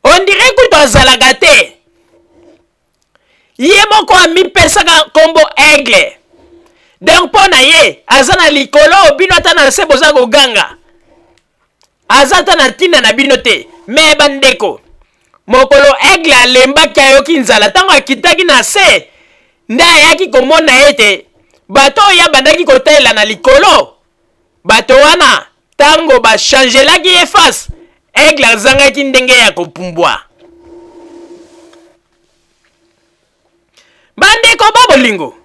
on dirait kutu azalaka te. Ye moko amipesaka nkombo aigle, donc mpo na ye aza na likolo, bino ata na se boza koganga, aza ata na ntina na bino te. Mais bandeko, mokolo aigle alembaki, ayoki nzala, ntango akitaki na se nde ayaki komona ete bato oyo abandaki kotalela na likolo, bato wana, ntango bachangelaki ye face, aigle azangaki ndenge ya kopumbwa. Bandeko ba bolingo,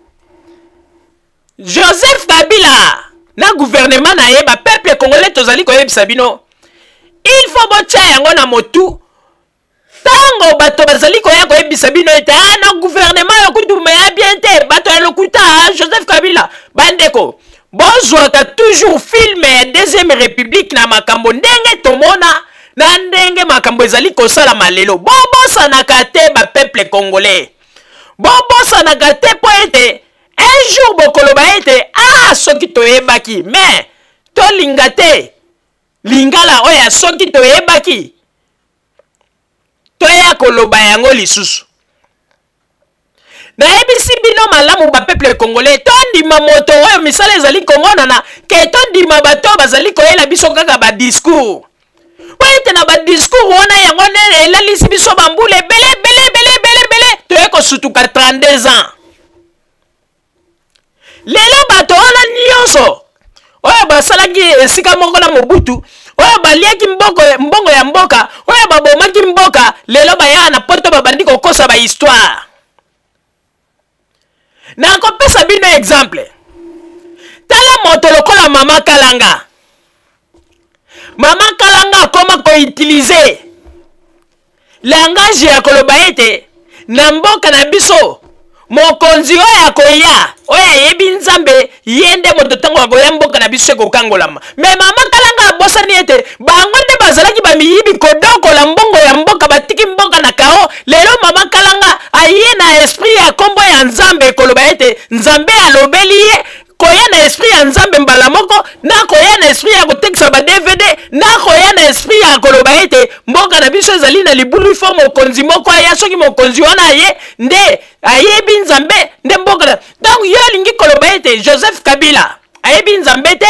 Joseph Kabila na gouvernement na ye, bapeuple congolais, tozali koyebisa bino, il faut botya yango na motu. Ntango bato bazali koya koyebisa bino ete ah, na gouvernement ya kutu ya bien te, bato ya lokuta, Joseph Kabila, bandeko, bozwaka toujours film ya Deuxième République na makambo ndenge tomona na ndenge makambo ezali kosalama lelo. Bobosanaka te, bapeuple congolais, bobosanaka te, mpo ete un jour bokoloba ete ah, soki toyebaki. Mais tolinga te lingala oyo ya soki toyebaki, toya koloba yango lisusu. Nayebisi bino malamu, bapeuple congolais, tondima moto oyo misala ezali komonana ke tondima bato oyo bazali koyela biso kaka badiscours, po ete na badiscours wana yango nde elalisi biso bambula ebele ebele ebele ebele ebele. Toye kosutuka 32 ans lelo. Bato wana nyonso oyo basalaki esika moko na Mobutu, oyo baliaki mbongo ya mboka, oyo babomaki mboka, lelo bayaka na poto, babandi kokosa bahistoire. Nakopesa bino exemple. Tala moto lokola Mama Kalanga. Mama Kalanga akoma koutiliser langage ya koloba ete na mboka na biso, mokonzi oyo akoya, oyo ayebi Nzambe, ye nde moto ntango akoya, mboka na biso ekokangolama. Mais Mama Kalanga abosani ete bango nde bazalaki bamiyibi, kodokola mbongo ya mboka, batiki mboka na kao. Lelo Mama Kalanga aye na esprit ya nkombo ya Nzambe, koloba ete Nzambe alobeli ye, koya na esprit ya Nzambe mbala moko, na koya na esprit ya kotekisa ba DVD, na koya na esprit ya koloba ete mboka na biso ezali na libulu, fo mokonzi moko aya, soki mokonzi wana aye nde ayebi Nzambe nde mboka na. Donc yo alingi koloba ete Joseph Kabila ayebi Nzambe te,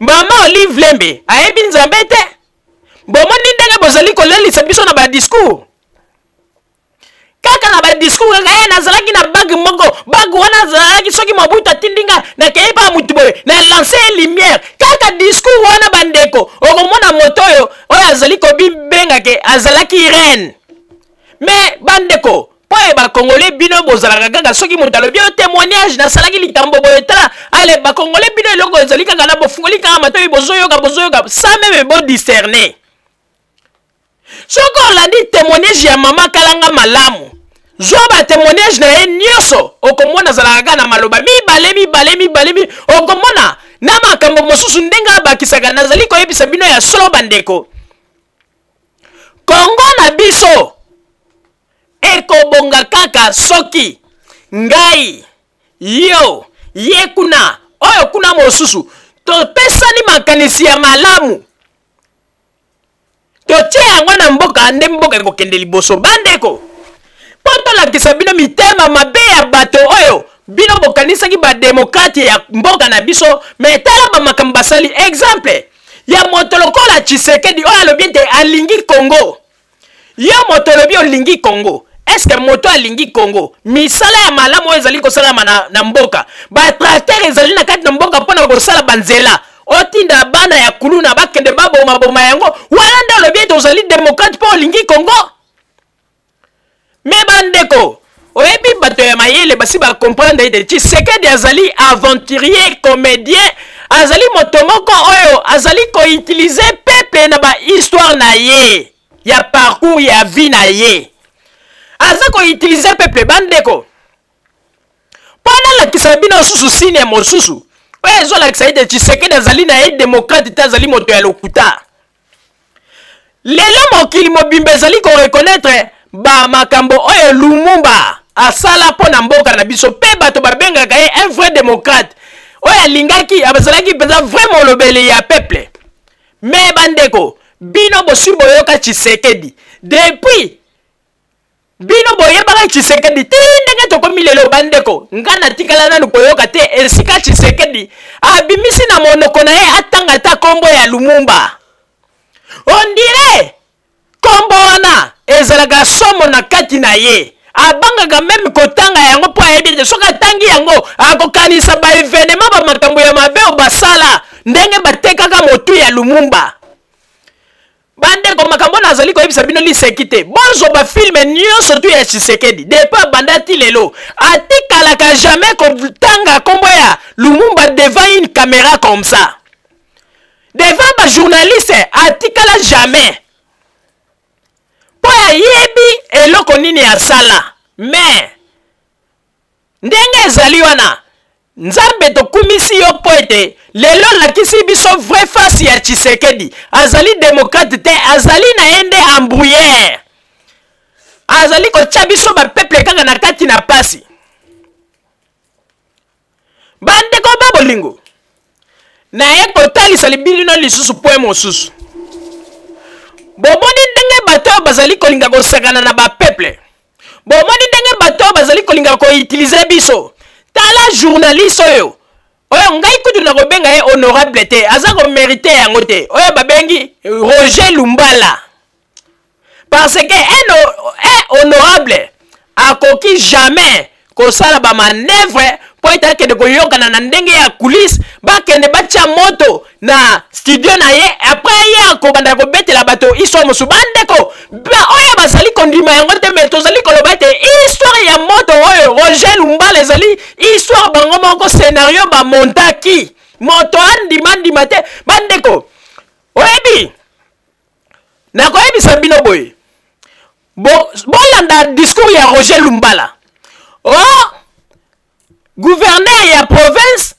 Mama Olive Lembe ayebi Nzambe te? Bomoni ndenge bozali kolelisa biso na badiscours, kaka na badiscours kaka. Ye nazalaki na bague moko, bague wana azalaki soki Mobutu atindi nga, nakei pa mutu boye, na lance ye lumière. Kaka discours wana, bandeko, okomona moto oyo oyo azali kobibenga ke azalaki reine. Mais bandeko, mpo ye bakongole, bino bozalaka kaka soki moto alobi yo témoignage, nasalaki likambo boye, tala ale. Bakongole, bino eloko ezali kaka na bofungoli kaka matoi, bozoyoka, bozoyoka sans même bodiscerne. Soki olandi témoignage ya Mama Kalanga malamu, zwa batémoignage na ye nyonso, okomona azalaka kaka na maloba mibale mibale mibale mi okomona na makambo mosusu ndenge abakisaka. Nazali koyebisa bino ya solo, bandeko, Kongo na biso ekobonga. ekobonga kaka soki ngai, yo, ye kuna, oyo kuna mosusu, topesani makanisi ya malamu, totie yango na mboka, nde mboka ekokende liboso. Bandeko, mpo tolakisa bino mitema mabe ya bato oyo bino bokanisaki bademokrate ya mboka na biso, me tala bamakambo basali. Exemple ya moto lokola Tshisekedi oyo alobi ete alingi Congo. Yo moto olobi olingi Congo, eske moto alingi Congo, misala ya malamu oyo ezali kosalama na mboka, batracteur ezali na kati na mboka mpo na kosala banzela, otinda bana ya kuluna bakende babomaboma yango, wana nde olobi ete ozali demokrate mpo olingi Congo? Me bandeko, oyebi bato ya mayele basi bacomprendre ete Tshisekedi azali aventurier comédien, azali moto moko oyo azali koutilize peuple na bahistoire na ye ya parcours ya vie na ye, aza koutilize peuple. Bandeko, mpo nalakisa bino susu sine ya mosusu oyo ezolakisa ete Tshisekedi azali na ye demokrate te, azali moto ya lokuta. Lelo mokili mobimba ezali koreconnaitre ba makambo oyo Lumumba asala mpo na mboka na biso, mpe bato babengaka ye un vrai démocrate oyo alingaki, azalaki mpenza vrai molobeli ya peuple. Me bandeko, bino bosi boyoka Tshisekedi depuis bino boyebaka Tshisekedi ti ndenge tokomi lelo. Bandeko, nga natikala nanu koyoka te esika Tshisekedi abimisi na monoko na ye atanga ata kombo ya Lumumba. Ondire kombo wana ezalaka somo na kati na ye, abangaka meme kotanga yango mpo ayebi ete soki atangi yango akokanisa baevenema, bamakambo ya mabe oyo basala, ndenge batekaka motu ya Lumumba. Bandeko, makambo nazali koyebisa bino liseki te. Bozwa bafilme nyonso tu ya Tshisekedi depuis abanda ti lelo, atikalaka jamais kotanga kombo ya Lumumba devant une caméra comme ça, devant bajournaliste, atikala jamais, mpo ayebi eloko nini asala. Mais ndenge ezali wana, Nzambe tokumisi yo mpo ete lelo olakisi biso vraie face ya Tshisekedi. Azali demokrate te, azali na ye nde embrouilleur, azali kotya biso bapeuple kaka na kati na pasi. Bandeko ba bolingo, naye kotalisa libino lisusu point mosusu. Bomoni ndenge bato oyo bazali kolinga kosakana na bapeuple, bomoni ndenge bato oyo bazali kolinga koutilize biso. Tala journaliste oyo, oyo ngai kutu nakobenga ye honorable te, aza komerite yango te, oyo babengi Roger Lumbala, parce que un honorable akoki jamais kosala bamanevre mpo ete akende koyokana na ndenge ya coulisse, bakende batya moto na studio na ye, apres ye akobanda kobetela bato histoire mosusu. Bandeko ba oyo bazali kondima yango te, me tozali koloba ete histoire ya moto oyo Roger Lumbala ezali histoire bango moko scenario bamontaki, moto andima ndima te. Bandeko, oyebi nakoyebisa bino boye, bolanda discours ya Roger Lumbala. Oh, gouverneur ya province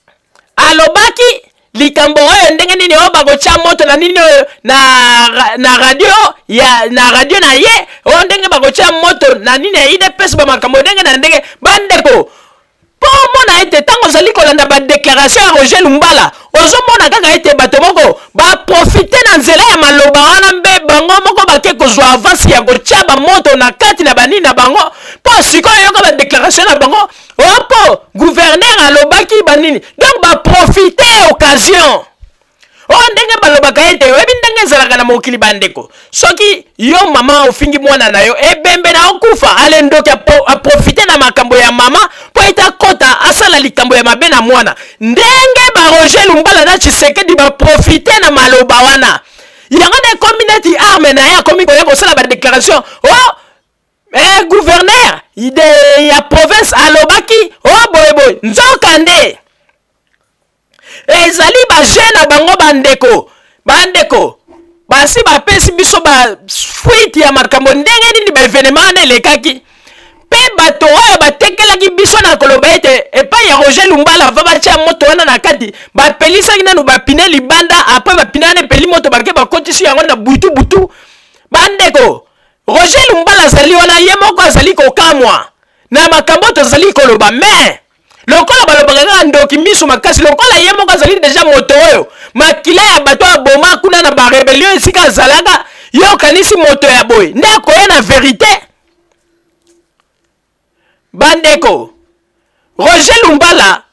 alobaki likambo oyo ndenge nini oyo bakotya moto na nini oyo na radio ya na radio na ye, oyo ndenge bakotya moto na nini ya UDPS, bamakambo ndenge na ndenge. Bandeko, mpo omona ete ntango ozali kolanda badeklaration ya Roger Lumbala, ozomona kaka ete bato moko baprofite na nzela ya maloba wana, mbe bango moko bake kozwa avance ya kotya bamoto na kati na banini na bango. Mpo sikoyo yoka badeklaration na bango, opo gouverneur alobaki banini, donc baprofite occasion oyo ndenge balobaka ete oyebi ndenge ezalaka na mokili. Bandeko, soki yo mama ofingi mwana na yo, ebembe na okufa, ale ndoki aprofite na makambo ya mama mpo ete akota asala likambo ya mabe na mwana. Ndenge ba Roger Lumbala na Tshisekedi baprofite na maloba wana, yango nde ekomi neti arme na ye, akomi koya kosala badeklaration. Oh, gouverneur ya province alobaki oh boye boye, nzoka nde ezali baje na bango. Bandeko, basi bapesi biso bafuite ya makambo ndenge nini baevenema wana elekaki, mpe bato oyo batekelaki biso na koloba ete epai ya Roger Lumbala va batya moto wana na kati, bapelisaki nanu bapine libanda, apres bapine wana epeli moto, bake bakotisi yango na butu butu. Bandeko, Roger Lumbala azali wana ye moko azali kokamwa na makambo tozali koloba, mais lokola balobaka kaka ndoki miso makasi, lokola ye moko azali deja moto oyo makila ya bato aboma kuna na ba rebellion esika azalaka, ye okanisi moto ya boye nde akoya na verite? Bandeko, Roger Lumbala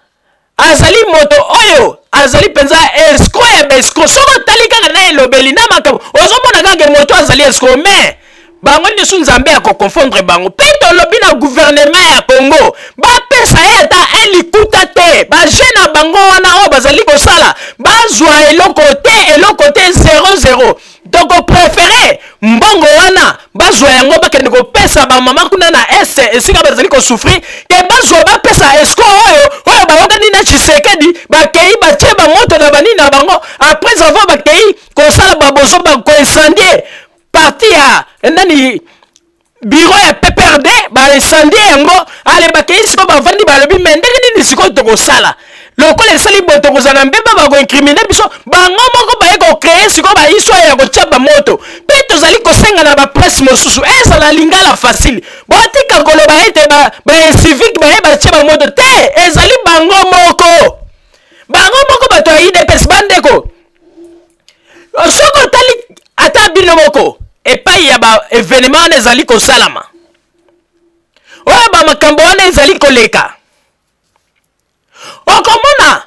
azali moto oyo azali mpenza escroc ya baescroc. Soki otali kaka na elobeli na makambo, ozomona kaka ke moto azali escroc, mais bango nyonso Nzambe akoconfondre bango. Mpe tolobi na gouvernement ya Congo bapesa ye ata un likuta te, baje na bango wana oyo bazali kosala bazwa eloko te, eloko te, 0-0. Tokoprefere mbongo wana bazwa yango bakende kopesa bamama kuna na este esika bazali kosouffrir, ke bazwa bapesa escroc oyo oyo bayokani na Tshisekedi, bakei batie bamoto na banini na bango, après avoir bakei kosala babozo bakoincendie parti ya nani, bureau ya PPRD, baincendie yango. Ale bakei sikoyo bavandi balobi, me ndenge nini sikoyo tokosala lokola esali boye, tokozala na mbeba, bakoincrimine biso. Bango moko baye kocreye sikoyo bahistoire ya kotia bamoto. Mpe tozali kosenga na bapresse mosusu, ezala lingala facile, botika koloba ete baincivique baye batie bamoto te, ezali bango moko, bango moko bato ya UDPS. Bandeko, soki otali ata bino moko epai ya ba evenement wana ezali kosalama, oyo bamakambo wana ezali koleka, okomona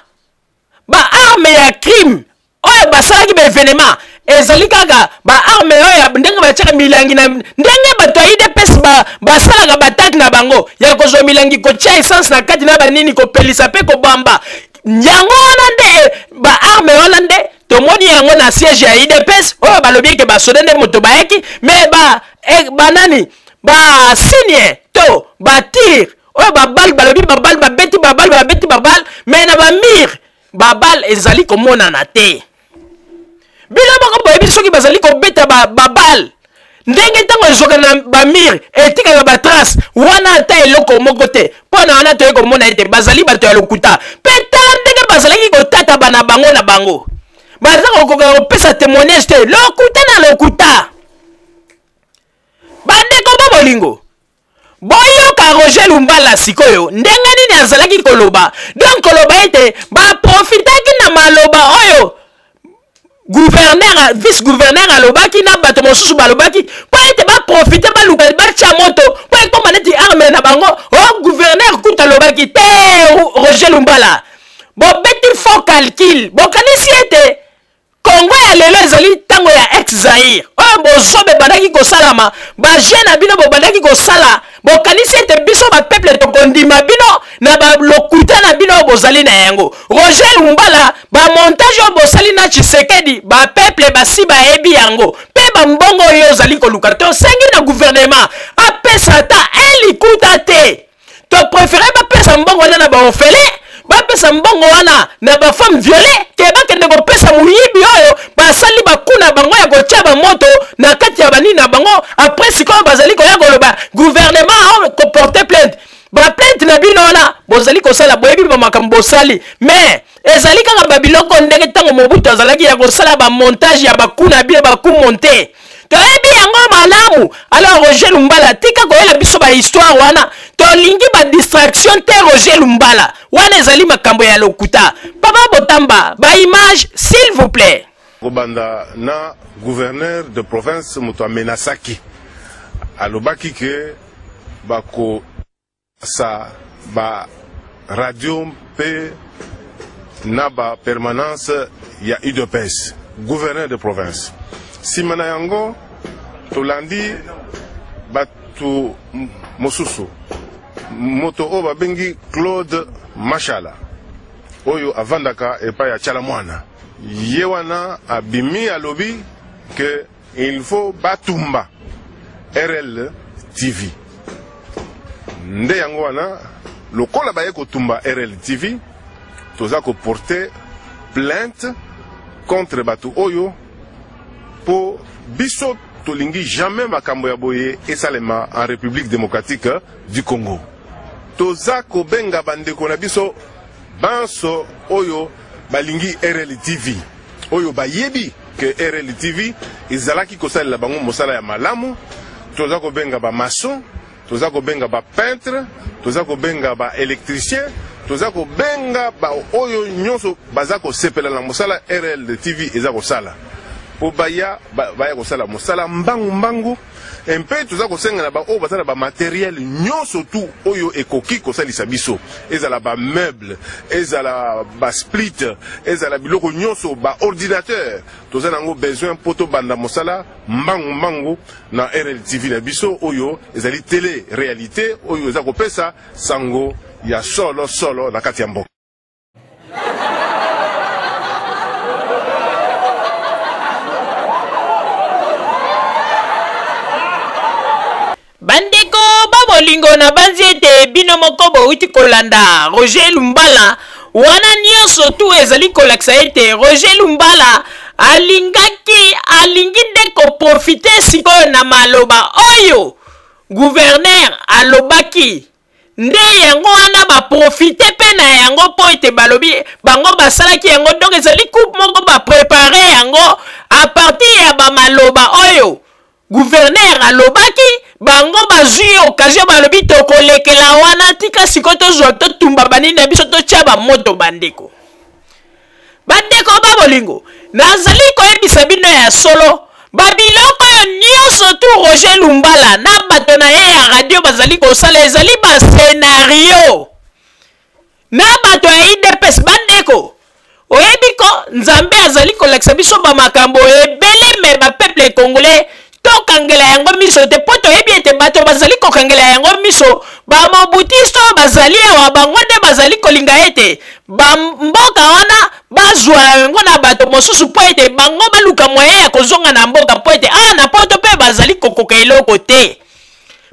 ba arme ya crime oyo basalaki ba evenement ezali kaka ba arme oyo ndenge batiaka milangi na ndenge bato ya UDPS basalaka batake na bango ya kozwa milangi, kotia essence na kati na banini, kopelisa mpe kobamba yango wana. Nde ba arme wana nde tomoni yango na siège ya UDPS oyo balobi eke basoda nde moto bayaki, me ba banani basigne to batire oyo babale, balobi babale, babeti babale, babeti babale, me na bamire babale ezali komonana te. Bino moko boyebi soki bazali kobeta babale ndenge ntango ezwaka na bamire etikaka batrace wana, ata eloko moko te. Mpo na wana toyei komona ete bazali bato ya lokuta. Mpe tala ndenge bazalaki kotataba na bango na bango, baza kokoka kopesa témoignage te, lokuta na lokuta. Bandeko ba bolingo, boyoka Roger Lumbala sikoyo ndenge nini azalaki koloba, donc koloba ete baprofitaki na maloba oyo gouverneur, vice gouverneur alobaki na bato mosusu balobaki, mpo ete baprofite baluka batya moto mpo ekoma neti arme na bango. O gouverneur kuta alobaki te. Roger Lumbala, bobeti faux calcul, bokanisi ete Kongo ya lelo ezali ntango ya ex Zaire oyo bozoba ebandaki kosalama, baje na bino bobandaki kosala. Bokanisi ete biso bapeuple tokondima bino na balokuta na bino oyo bozali na yango? Roger Lumbala, bamontage oyo bosali na Tshisekedi, bapeuple basi bayebi yango. Mpe bambongo oyo ozali koluka, tosengi na gouvernement apesa ata un likuta te. Toprefere bapesa mbongo wana na baorphelin, bapesa mbongo wana na bafemme viole, ke bakende kopesa moyibi oyo basali bakuna bango ya kotia bamoto na kati ya banini na bango. Apres sikoyo bazali koya koloba gouvernement koporte plainte. Baplainte na bino wana bozali kosala, boyebi bamakambo bosali, mais ezali kaka babiloko ndenge ntango Mobutu azalaki ya kosala bamontage ya bakuna bino baku monte, toyebi yango malamu. Alors Roger Lumbala, tika koyela biso bahistoire wana, tolingi badistraction te. Roger Lumbala, wana ezali makambo ya lokuta. Papa Botamba, baimage s'il vous plaît. Kobanda na gouverneur de province, moto amenasaki, alobaki ke bako sa ba radio mpe na ba permanence ya UDPS, gouverneur de province. Nsima na yango tolandi bato mosusu, moto oyo babengi Claude Mashala oyo avandaka epai ya Tshala Mwana, ye wana abimi alobi ke il faut batumba RL TV. Nde yango wana lokola baye kotumba RL TV, toza koporte plainte contre bato oyo, mpo biso tolingi jamais makambo ya boye esalema en République démocratique du Congo. Toza kobenga bandeko na biso banso oyo balingi RL TV, oyo bayebi ke RL TV ezalaki kosalela bango mosala ya malamu. Toza kobenga ba maçon, toza kobenga ba peintre, toza kobenga ba électricien, toza kobenga ba oyo nyonso baza kosepela na mosala RL TV eza kosala mpo baya baya kosala mosala mbangu mbangu. Mpe toza kosenga na baoyo baza na bamateriel nyonso tu oyo ekoki kosalisa biso, ezala bameuble, ezala basplit, ezala biloko nyonso, baordinateur, toza na yango besoin mpo tobanda mosala mbangu mbangu na RLTV na biso oyo ezali tele realite oyo eza kopesa sango ya solo solo na kati ya mboka. Bandeko ba bolingo, nabanzi ete bino moko bowuti kolanda Roger Lumbala wana. Nyonso tu ezali kolakisa ete Roger Lumbala alingaki, alingi nde koprofite sikoyo na maloba oyo gouverneur alobaki. Nde yango wana baprofite mpe na yango mpo ete balobi bango basalaki yango. Donc ezali coupe moko baprepare yango a partir ya bamaloba oyo gouverneur alobaki. Bango bazwi occasion, balobi tokolekela wana, tika sikoyo tozwa, totumba banini na biso, totya bamoto. Bandeko, bandeko ba bolingo, nazali koyebisa bino ya solo, babiloko oyo nyonso tu Roger Lumbala na bato na ye ya radio bazali kosala ezali bascenario na bato ya UDPS. Bandeko, oyebi ko Nzambe azali kolakisa biso bamakambo ebele, me bapeuple congolais tokangela yango miso te, mpo toyebi ete bato bazali kokangela yango miso, bamobutiste oyo bazali awa, bango nde bazali kolinga ete bamboka wana bazwa yango na bato mosusu, mpo ete bango baluka moyen ya kozonga na mboka, mpo ete awa na poto mpe bazali kokoka eloko te,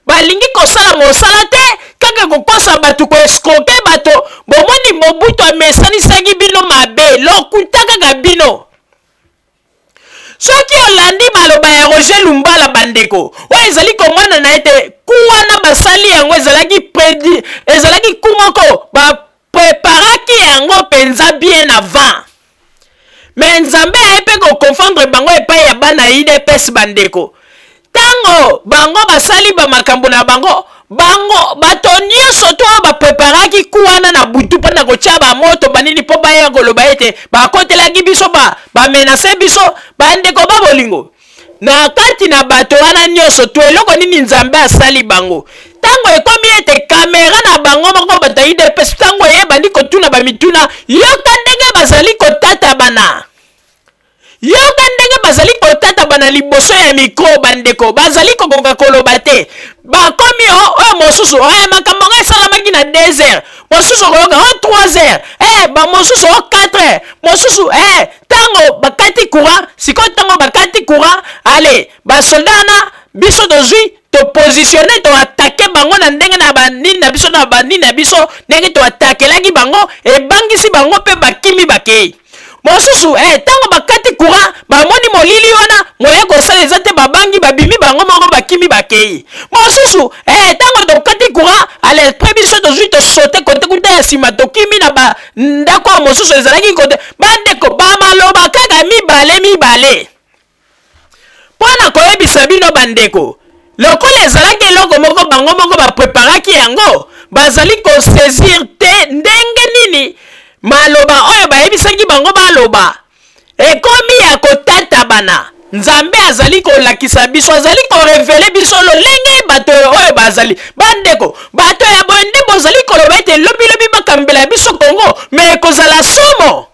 balingi kosala mosala te, kaka kokosa bato, koescroke bato. Bomoni, Mobutu amesanisaki bino mabe, lokuta kaka bino. Soki olandi maloba ya Roger Lumbala, bandeko, oyo ezali komonana ete ku wana basali yango ezalaki predi, ezalaki ku moko bapreparaki yango mpenza bien avant, me Nzambe aye mpe koconfondre bango epai ya bana UDPS. Bandeko, ntango bango basali bamakambo na bango, bango bato nyonso to oyo bapreparaki ku wana na butu mpo na kotya bamoto banini mpo baya koloba ete bakotelaki biso, bamenase biso. Bandeko ba bolingo, na kati na bato wana nyonso to eloko nini Nzambe asali bango? Ntango ekomi ete kamera na bango moko bato ya UDPS, ntango eyebandi kotuna bamituna, yoka ndenge bazali kotatabana, yoka ndenge bazali kotatabana liboso ya mikro. Bandeko, bazali kokoka koloba te. Bakomi oyo mosusu oyo makambo yango esalamaki na 2 heures, mosusu okoyoka o 3 heures, bamosusu o 4 heures, mosusu ntango bakati courant. Sikoyo ntango bakati courant, ale basoldat wana, biso tozwi, topositionne, toatake bango na ndenge na banini na biso, na banini na biso, ndenge toatakelaki bango ebangisi bango mpe bakimi, bakei. Mosusu ntango bakati courant, bamoni molili wana, moye kosala eza te, babangi, babimi bango moko, bakimi, bakei. Mosusu ntango tokati courant, ale pre biso tozwi, tosote kote kuta ya nsima, tokimi na bandako ya mosusu ezalaki kote. Bandeko, bamaloba kaka mibale mibale mpo na koyebisa bino. Bandeko, lokola ezalaki eloko moko bango moko bapreparaki yango, bazali kosaisir te ndenge nini maloba oyo bayebisaki bango baloba ekomi ya kotatabana. Nzambe azali kolakisa biso, azali korevele biso lolenge bato oyo bazali. Bandeko, bato ya boye nde bozali koloba ete lobilobi bakambela biso Kongo, me ekozala somo.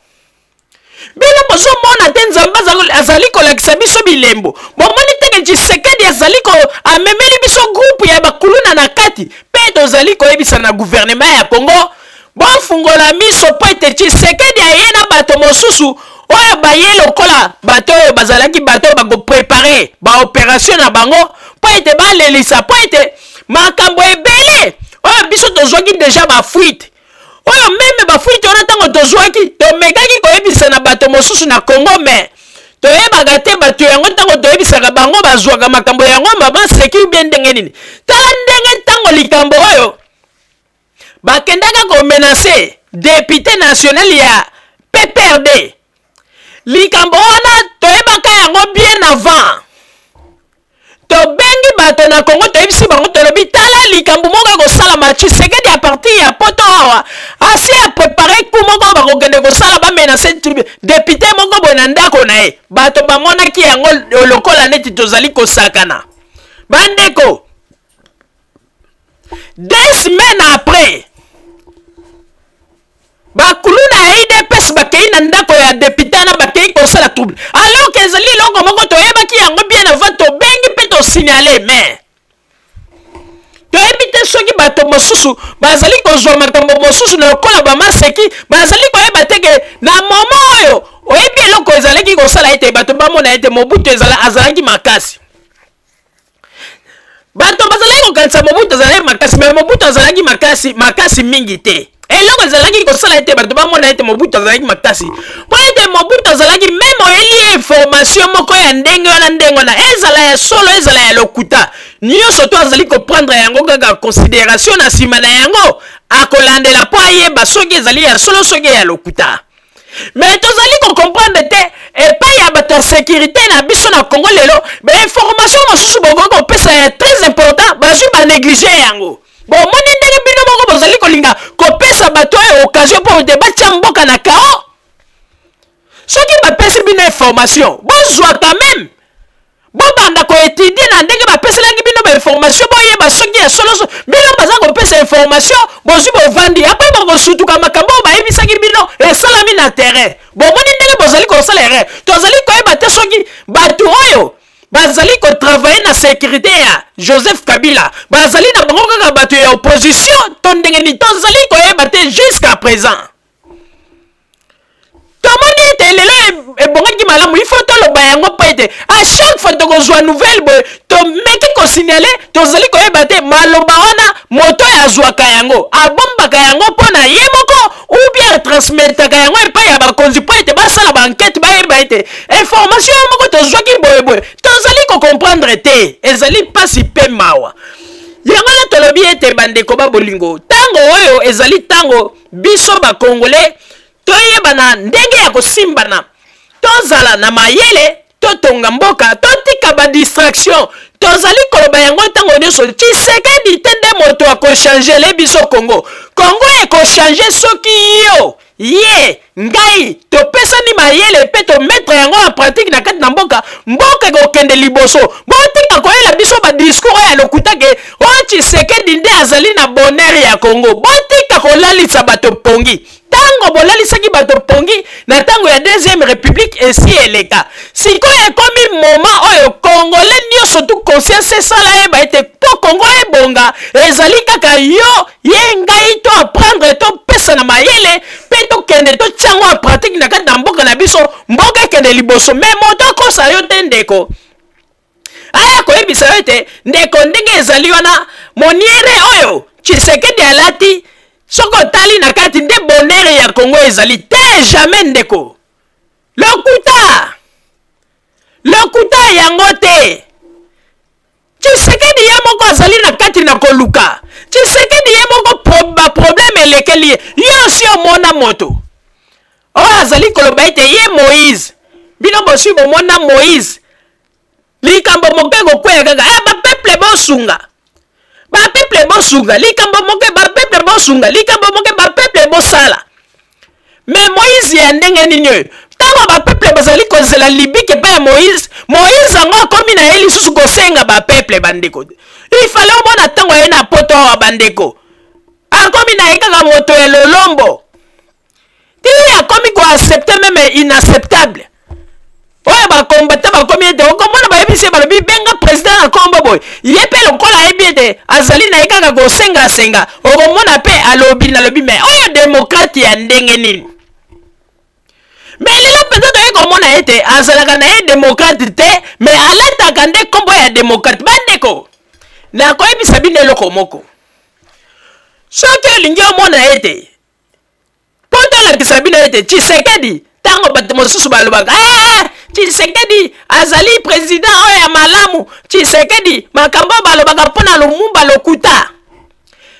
Bino bozomona te? Nzambe azali kolakisa biso bilembo. Bomoni teke Tshisekedi azali ko amemeli biso groupe ya bakuluna na kati. Mpe tozali koyebisa na gouvernement ya Congo, bofungola miso, mpo ete Tshisekedi aye na bato mosusu oyo baye lokola bato oyo bazalaki bato oyo bakoprepare baoperation na bango mpo ete balelisa, mpo ete makambo ebele oyo biso tozwaki deja bafuite oyo, meme bafuite wana, ntango tozwaki, tomekaki koyebisa na bato mosusu na Congo, me toyebaka te bato yango. Ntango toyebisaka bango, bazwaka makambo yango mama seki ubie ndenge nini. Tala ndenge ntango likambo oyo bakendaka komenacer député national ya PPRD, likambo wana toyebaka yango bien avant. Tobengi bato na Congo, toyebisi bango, tolobi tala likambo moko ekosalama. Tshisekedi a partir ya poto awa asi a prepare coup moko bakokende kosala, bamenase député moko boye na ndako na ye. Bato bamonaki yango lokola neti tozali kosakana. Bandeko, 2 semaines après, bakuluna ya UDPS bakei na ndako ya député wana, bakei kosala trouble, alors que ezali eloko moko toyebaki yango bien avant, tobengi mpe tosignale. Mais toyebi te soki bato mosusu bazali kozwa makambo mosusu na lokola bamaseki, bazali koyeba te ke na moment oyo oyebi eloko ezalaki kosala ete bato bamona ete Mobutu azalaki makasi. Bato bazalaki kokanisa Mobutu azalaki makasi, mais Mobutu azalaki makasi makasi mingi te. Eloko ezalaki kosala ete bato bamona ete Mobutu azalaki makasi, mpo ete Mobutu azalaki meme oyeli ye information moko ya ndenge wana ndenge wana, ezala ya solo ezala ya lokuta, nyonso to azali koprendre yango kaka considération, na nsima na yango akolandela mpo ayeba soki ezali ya solo, soki ya lokuta. Mais tozali kocomprendre te epai ya bato ya sécurité na biso na Congo lelo, bainformation mosusu bokoki kopesa ya très important, bazwi banéglige yango. Bomoni ndenge bino moko bozali kolinga kopesa bato oyo occasion mpo te batia mboka na kao. Soki bapesi bino information, bozwa quand même, bobanda koétudier na ndenge bapeselaki bino bainformation, boyeba soki ya solo. Bino baza kopesa information, bozwi, bovandi, après bakosutuka makambo oyo bayebisaki bino esalami na terrain. Bomoni ndenge bozali kosala erreur. Tozali koyeba te soki bato oyo bazali kotravailler na sécurité ya Joseph Kabila bazali na bango kaka bato ya opposition to ndenge nini, tozali koyeba te jusqu'à présent. Tomoni ete lelo ebongaki malamu, il faut toloba yango, mpo ete à chaque fois tokozwa nouvelle boye, tomeki kosignale, tozali koyeba te maloba wana moto oyo azwaka yango abombaka yango mpo na ye moko ou bien transmetaka yango epai ya bakonzi mpo ete basala baenquête, bayeba ete information moko tozwaki boyeboye. Tozali kocomprendre te, ezali mpasi mpe mawa. Yango wana tolobi ete bandeko ba bolingo, ntango oyo ezali ntango biso bakongole toyebana ndenge ya kosimbana, tozala na mayele, totonga mboka, totika badistraction. Tozali koloba yango ntango nyonso, Tshisekedi te nde moto akochangele biso Kongo. Kongo ekochange soki yo, ye, ngai topesani mayele mpe tomettre yango en pratique na kati na mboka, mboka ekokende liboso. Botika koyela biso badiscours oyo ya lokuta ke oyo Tshisekedi nde azali na bonheur ya Kongo. Botika kolalisa bato pongi. Ntango bolalisaki bato pongi na ntango ya deuxième république esi eleka. Sikoyo ekomi moment oyo congolais nyonso tu conscience esala yeba ete mpo Kongo ebonga ezali kaka yo, ye, ngai to apprendre, topesa na mayele mpe tokende totia yango en pratique na kati na mboka na biso, mboka ekende liboso. Mais moto akosa yo te, ndeko, aya koyebisa yo ete ndeko, ndenge ezali wana, moniere oyo Tshisekedi alati, soki otali na kati nde bonheur ya Kongo ezali te. Jamais, ndeko, lokuta, lokuta yango te. Tshisekedi ye moko azali na kati na koluka. Tshisekedi ye moko baproblème elekeli ye. Yo osi omona moto oyo azali koloba ete ye Moïse? Bino bosi bomona Moïse likambo moke ekokweya kaka eh, bapeuple bosunga, bapeuple bosunga, likambo moke bapeuple bosunga, likambo moke bapeuple bosala? Mais Moïse ya ndenge nini oyo? Ntango bapeuple bazali kozela libiki epai ya Moïse, Moïse yango akomi na ye lisusu kosenga bapeuple. Bandeko, ifale omona ntango aye na poto awa, bandeko, akomi na ye kaka moto ya lolombo ti akomi koaccepte même inacceptable oyo bakombata bakomi ete okomona bayebisi ye, balobi benga président na nkombo boye. Ye mpe lokola ayebi ete azali na ye kaka kosengasenga, okomona mpe alobi nalobi. Mais oyo démocrate ya ndenge nini? Mais lelo mpenza toye komona ete azalaka na ye démocrate te, mais alataka nde nkombo ya démocrate. Bandeko, nakoyebisa bino eloko moko. Soki olingi omona ete mpo tolakisa bino ete Tshisekedi, ntango bato mosusu balobaka eh, Tshisekedi azali président oyo ya malamu, Tshisekedi, makambo oyo balobaka mpo na Lumumba lokuta.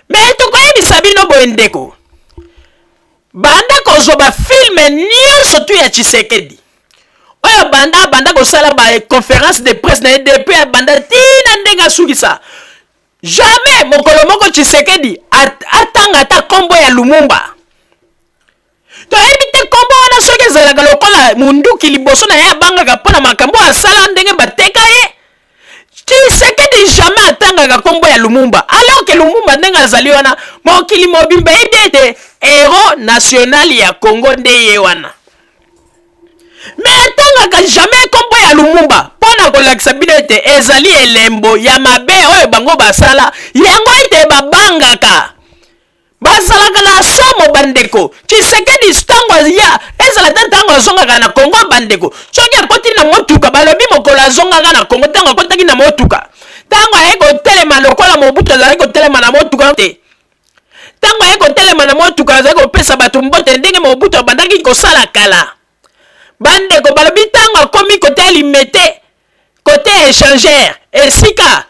Mais tokoyebisa bino boye, ndeko, banda kozwa bafilme nyonso tu ya Tshisekedi. Oyo banda abanda kosala ba conférence de presse na ye depuis abanda tina ndenge asukisa, jamais mokolo moko Tshisekedi atanga ata nkombo ya Lumumba. Toyebi te nkombo wana soki ezalaka lokola munduki liboso na ye, abangaka mpo na makambo asala ndenge bateka ye. Tshisekedi jamais atangaka nkombo ya Lumumba, alors que Lumumba ndenge azali wana, mokili mobimba eyebi ete héros national ya Congo nde ye wana. Me atangaka jamais nkombo ya Lumumba mpo na kolakisa bino ete ezali elembo ya mabe oyo bango basala yango, ete babangaka, bazalaka na somo. Bandeko, Tshisekedi ntango ya ezala te, ntango azongaka na Kongo, bandeko, soki akoti na motuka, balobi mokolo azongaka na Kongo, ntango akotaki na motuka, ntango aye kotelema lokola Mobutu azalaki kotelema na motuka te, ntango aye kotelema na motuka, azali kopesa bato mbote ndenge Mobutu abandaki kosala kala. Bandeko, balobi ntango akomi kote ya Limete, kote ya échangeur esika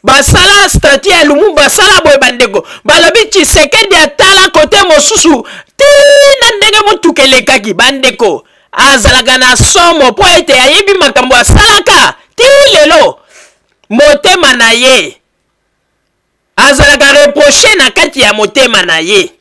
basala statue ya Lumumba, basala boye, bandeko, balobi Tshisekedi atala kote mosusu tina ndenge motuka elekaki. Bandeko, azalaka na somo mpo ete ayebi makambo asalaka ti lelo, motema na ye azalaka reproche na kati ya motema na ye.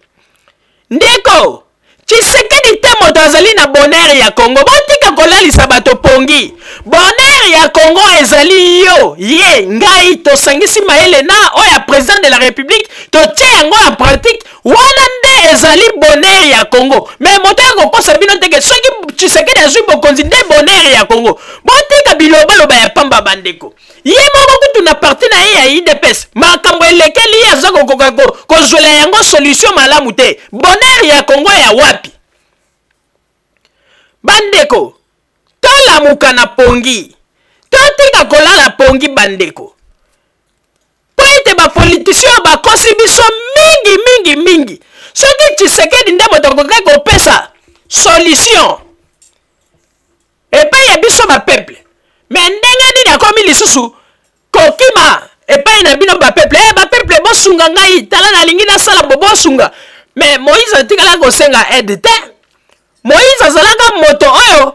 Ndeko, Tshisekedi te moto azali na bonheur ya Congo. Botika kolalisa bato pongi. Bonheur ya Congo ezali yo, ye, ngai, tosangisi mayele na oyo ya président de la République, totie yango en pratique, wana nde ezali bonheur ya Congo. Me moto ya kokosa bino teke soki Tshisekedi azwi bokonzi nde bonheur ya Congo. Botika bilobaloba ya pamba, bandeko. Ye moko kutu na parti na ye ya UDPS, makambo elekeli ye, aza kokoka kozwela yango solution malamu te. Bonheur ya Congo ya wapi? Bandeko, tolamuka na pongi, totika kolala pongi, bandeko, mpo ete bapolitisien oyo bakosi biso mingi mingi mingi. Soki Tshisekedi nde moto akokaki kopesa solution epai ya biso bapeuple, me ndenge nini akomi lisusu kokima epai na bino bapeuple? Eh, bapeuple, bosunga ngai, tala nalingi nasala bo, bosunga. Me Moïse atikalaki kosenga aide te. Moïse azalaka moto oyo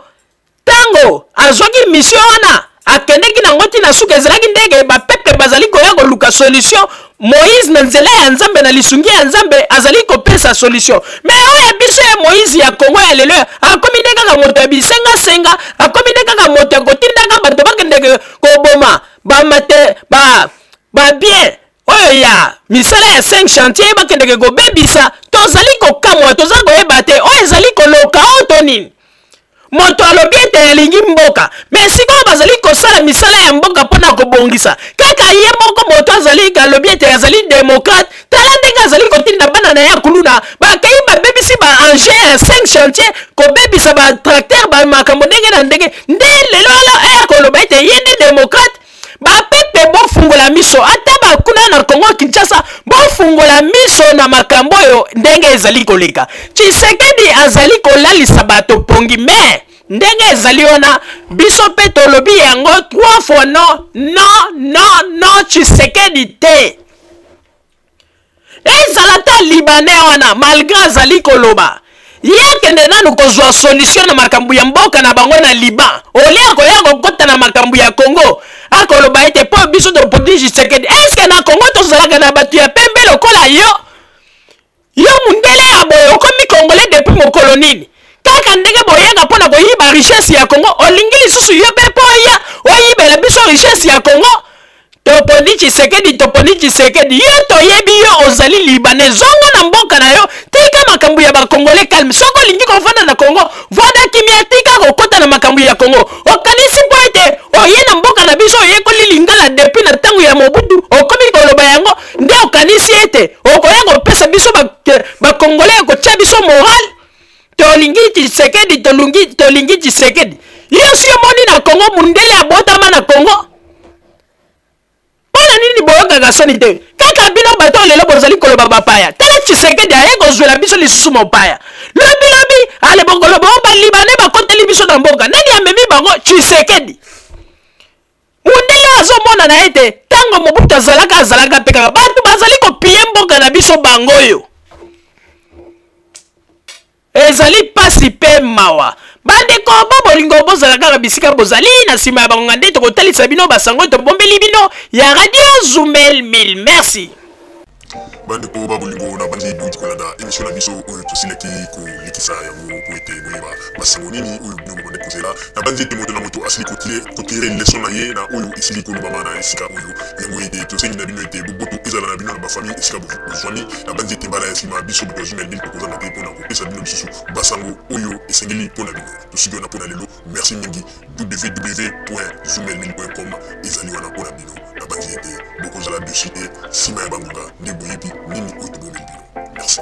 ntango azwaki mission wana, akendeki nango ntina suka. Ezalaki ndenge bapeuple bazali koya koluka solution, Moïse na nzela ya Nzambe, na lisungi ya Nzambe, azali kopesa solution. Me oyo ya biso ya Moïse ya Kongo ya lelo akomi nde kaka moto ya bisengasenga, akomi nde kaka moto ya kotindaka bato bakendeke koboma bamate ba babien oyo ya misala ya 5 chantier, bakendeke kobebisa. Tozali kokamwa, toza koyeba te oyo ezali koloka oyo to nini. Moto alobi ete alingi mboka, me sikoyo bazali kosala misala ya mboka mpo na kobongisa kaka ye moko. Moto azali alobi ete azali demokrate, tala ndenge azali kotinda bana na ye ya kuluna, bakei babebisi ba engin ya 5 chantier, kobebisa ba tracteur, bamakambo ndenge na ndenge. Nde lelo ala aya koloba ete ye nde demokrate. Bapepe, bofungola miso, ata bakuna na Kongo Kinshasa, bofungola miso na makambo oyo ndenge ezali koleka. Tshisekedi azali kolalisa bato pongi, me ndenge ezali wana, biso mpe tolobi yango 3 fois: non, non, non, non, Tshisekedi te. Ezala ta Libanais wana, malgré azali koloba, ye akende nanu kozwa solution na makambo ya mboka na bango na Liban, olie akoya kokota na makambo ya Congo. Akoloba ete mpo biso topoti Tshisekedi. Eske na Congo tozalaka na bato ya pembe lokola yo? Yo mundele ya boye, okomi Congolais depuis mokolo nini? Kaka ndenge boyaka mpo na koyiba richesse ya Congo, olingi lisusu yo mpe mpo oya oyibela biso richesse ya Congo. Toponi Tshisekedi, toponi Tshisekedi. Yo toyebi yo ozali Libanais, zonga na mboka na yo, tika makambo ya bacongolais calme. Soki olingi kovanda na Congo, vanda kimia, tika kokota na makambo ya Congo. Okanisi mpo ete oye na mboka na biso, oyekoli lingala depuis na ntango ya Mobutu, okomi koloba yango, nde okanisi ete okoya kopesa biso bacongolais, kotia biso moral? Tolingi Tshisekedi, tolingi, tolingi Tshisekedi. Yo si omoni na Congo mundele abotama na Congo? Mpona nini boyokaka soni te? Kaka bino bato oyo lelo bozali koloba bapaya. Tala Tshisekedi aye kozwela biso lisusu mopaya. Lobilobi ale bokoloba o Balibanais bakoteli biso na mboka. Nani amemi bango? Tshisekedi. Mundele azomonana ete ntango Mobutu azalaka, azalaka mpe kaka bato bazali kopie mboka na biso bango oyo. Ezali pasi mpe mawa. Bandeko ba bolingo, bozala kaka bisika bozali na nsima ya bangonga nde tokotalisa bino basango tobombeli bino ya Radio Zumel 1000. Merci. Bandeko ba bolingo, na bandi bouti kolanda émission na biso oyo tosilaki kolekisa yango po ete boyeba basango nini oyo bino bobandi kozela. Na bandi ete moto na moto asili kotire leson na ye na oyo esili kolobama na esika oyo yango ete tosengi na bino ete boboto ezala na bino na bafamille esika bozwami. Na bandi ete mbala ya nsima biso bato ya Zumel 1000 tokozanga te mpona kopesa bino lisusu basango oyo esengeli mpo na bino. Tosuki wana mpo na lelo. Merci mingi. www.zumel1000.com ezali wana mpo na bino. Nabanzi ete bokozala dessus te nsima ya bangonga nde boyebi nini oyo tobomeli bino. Merci.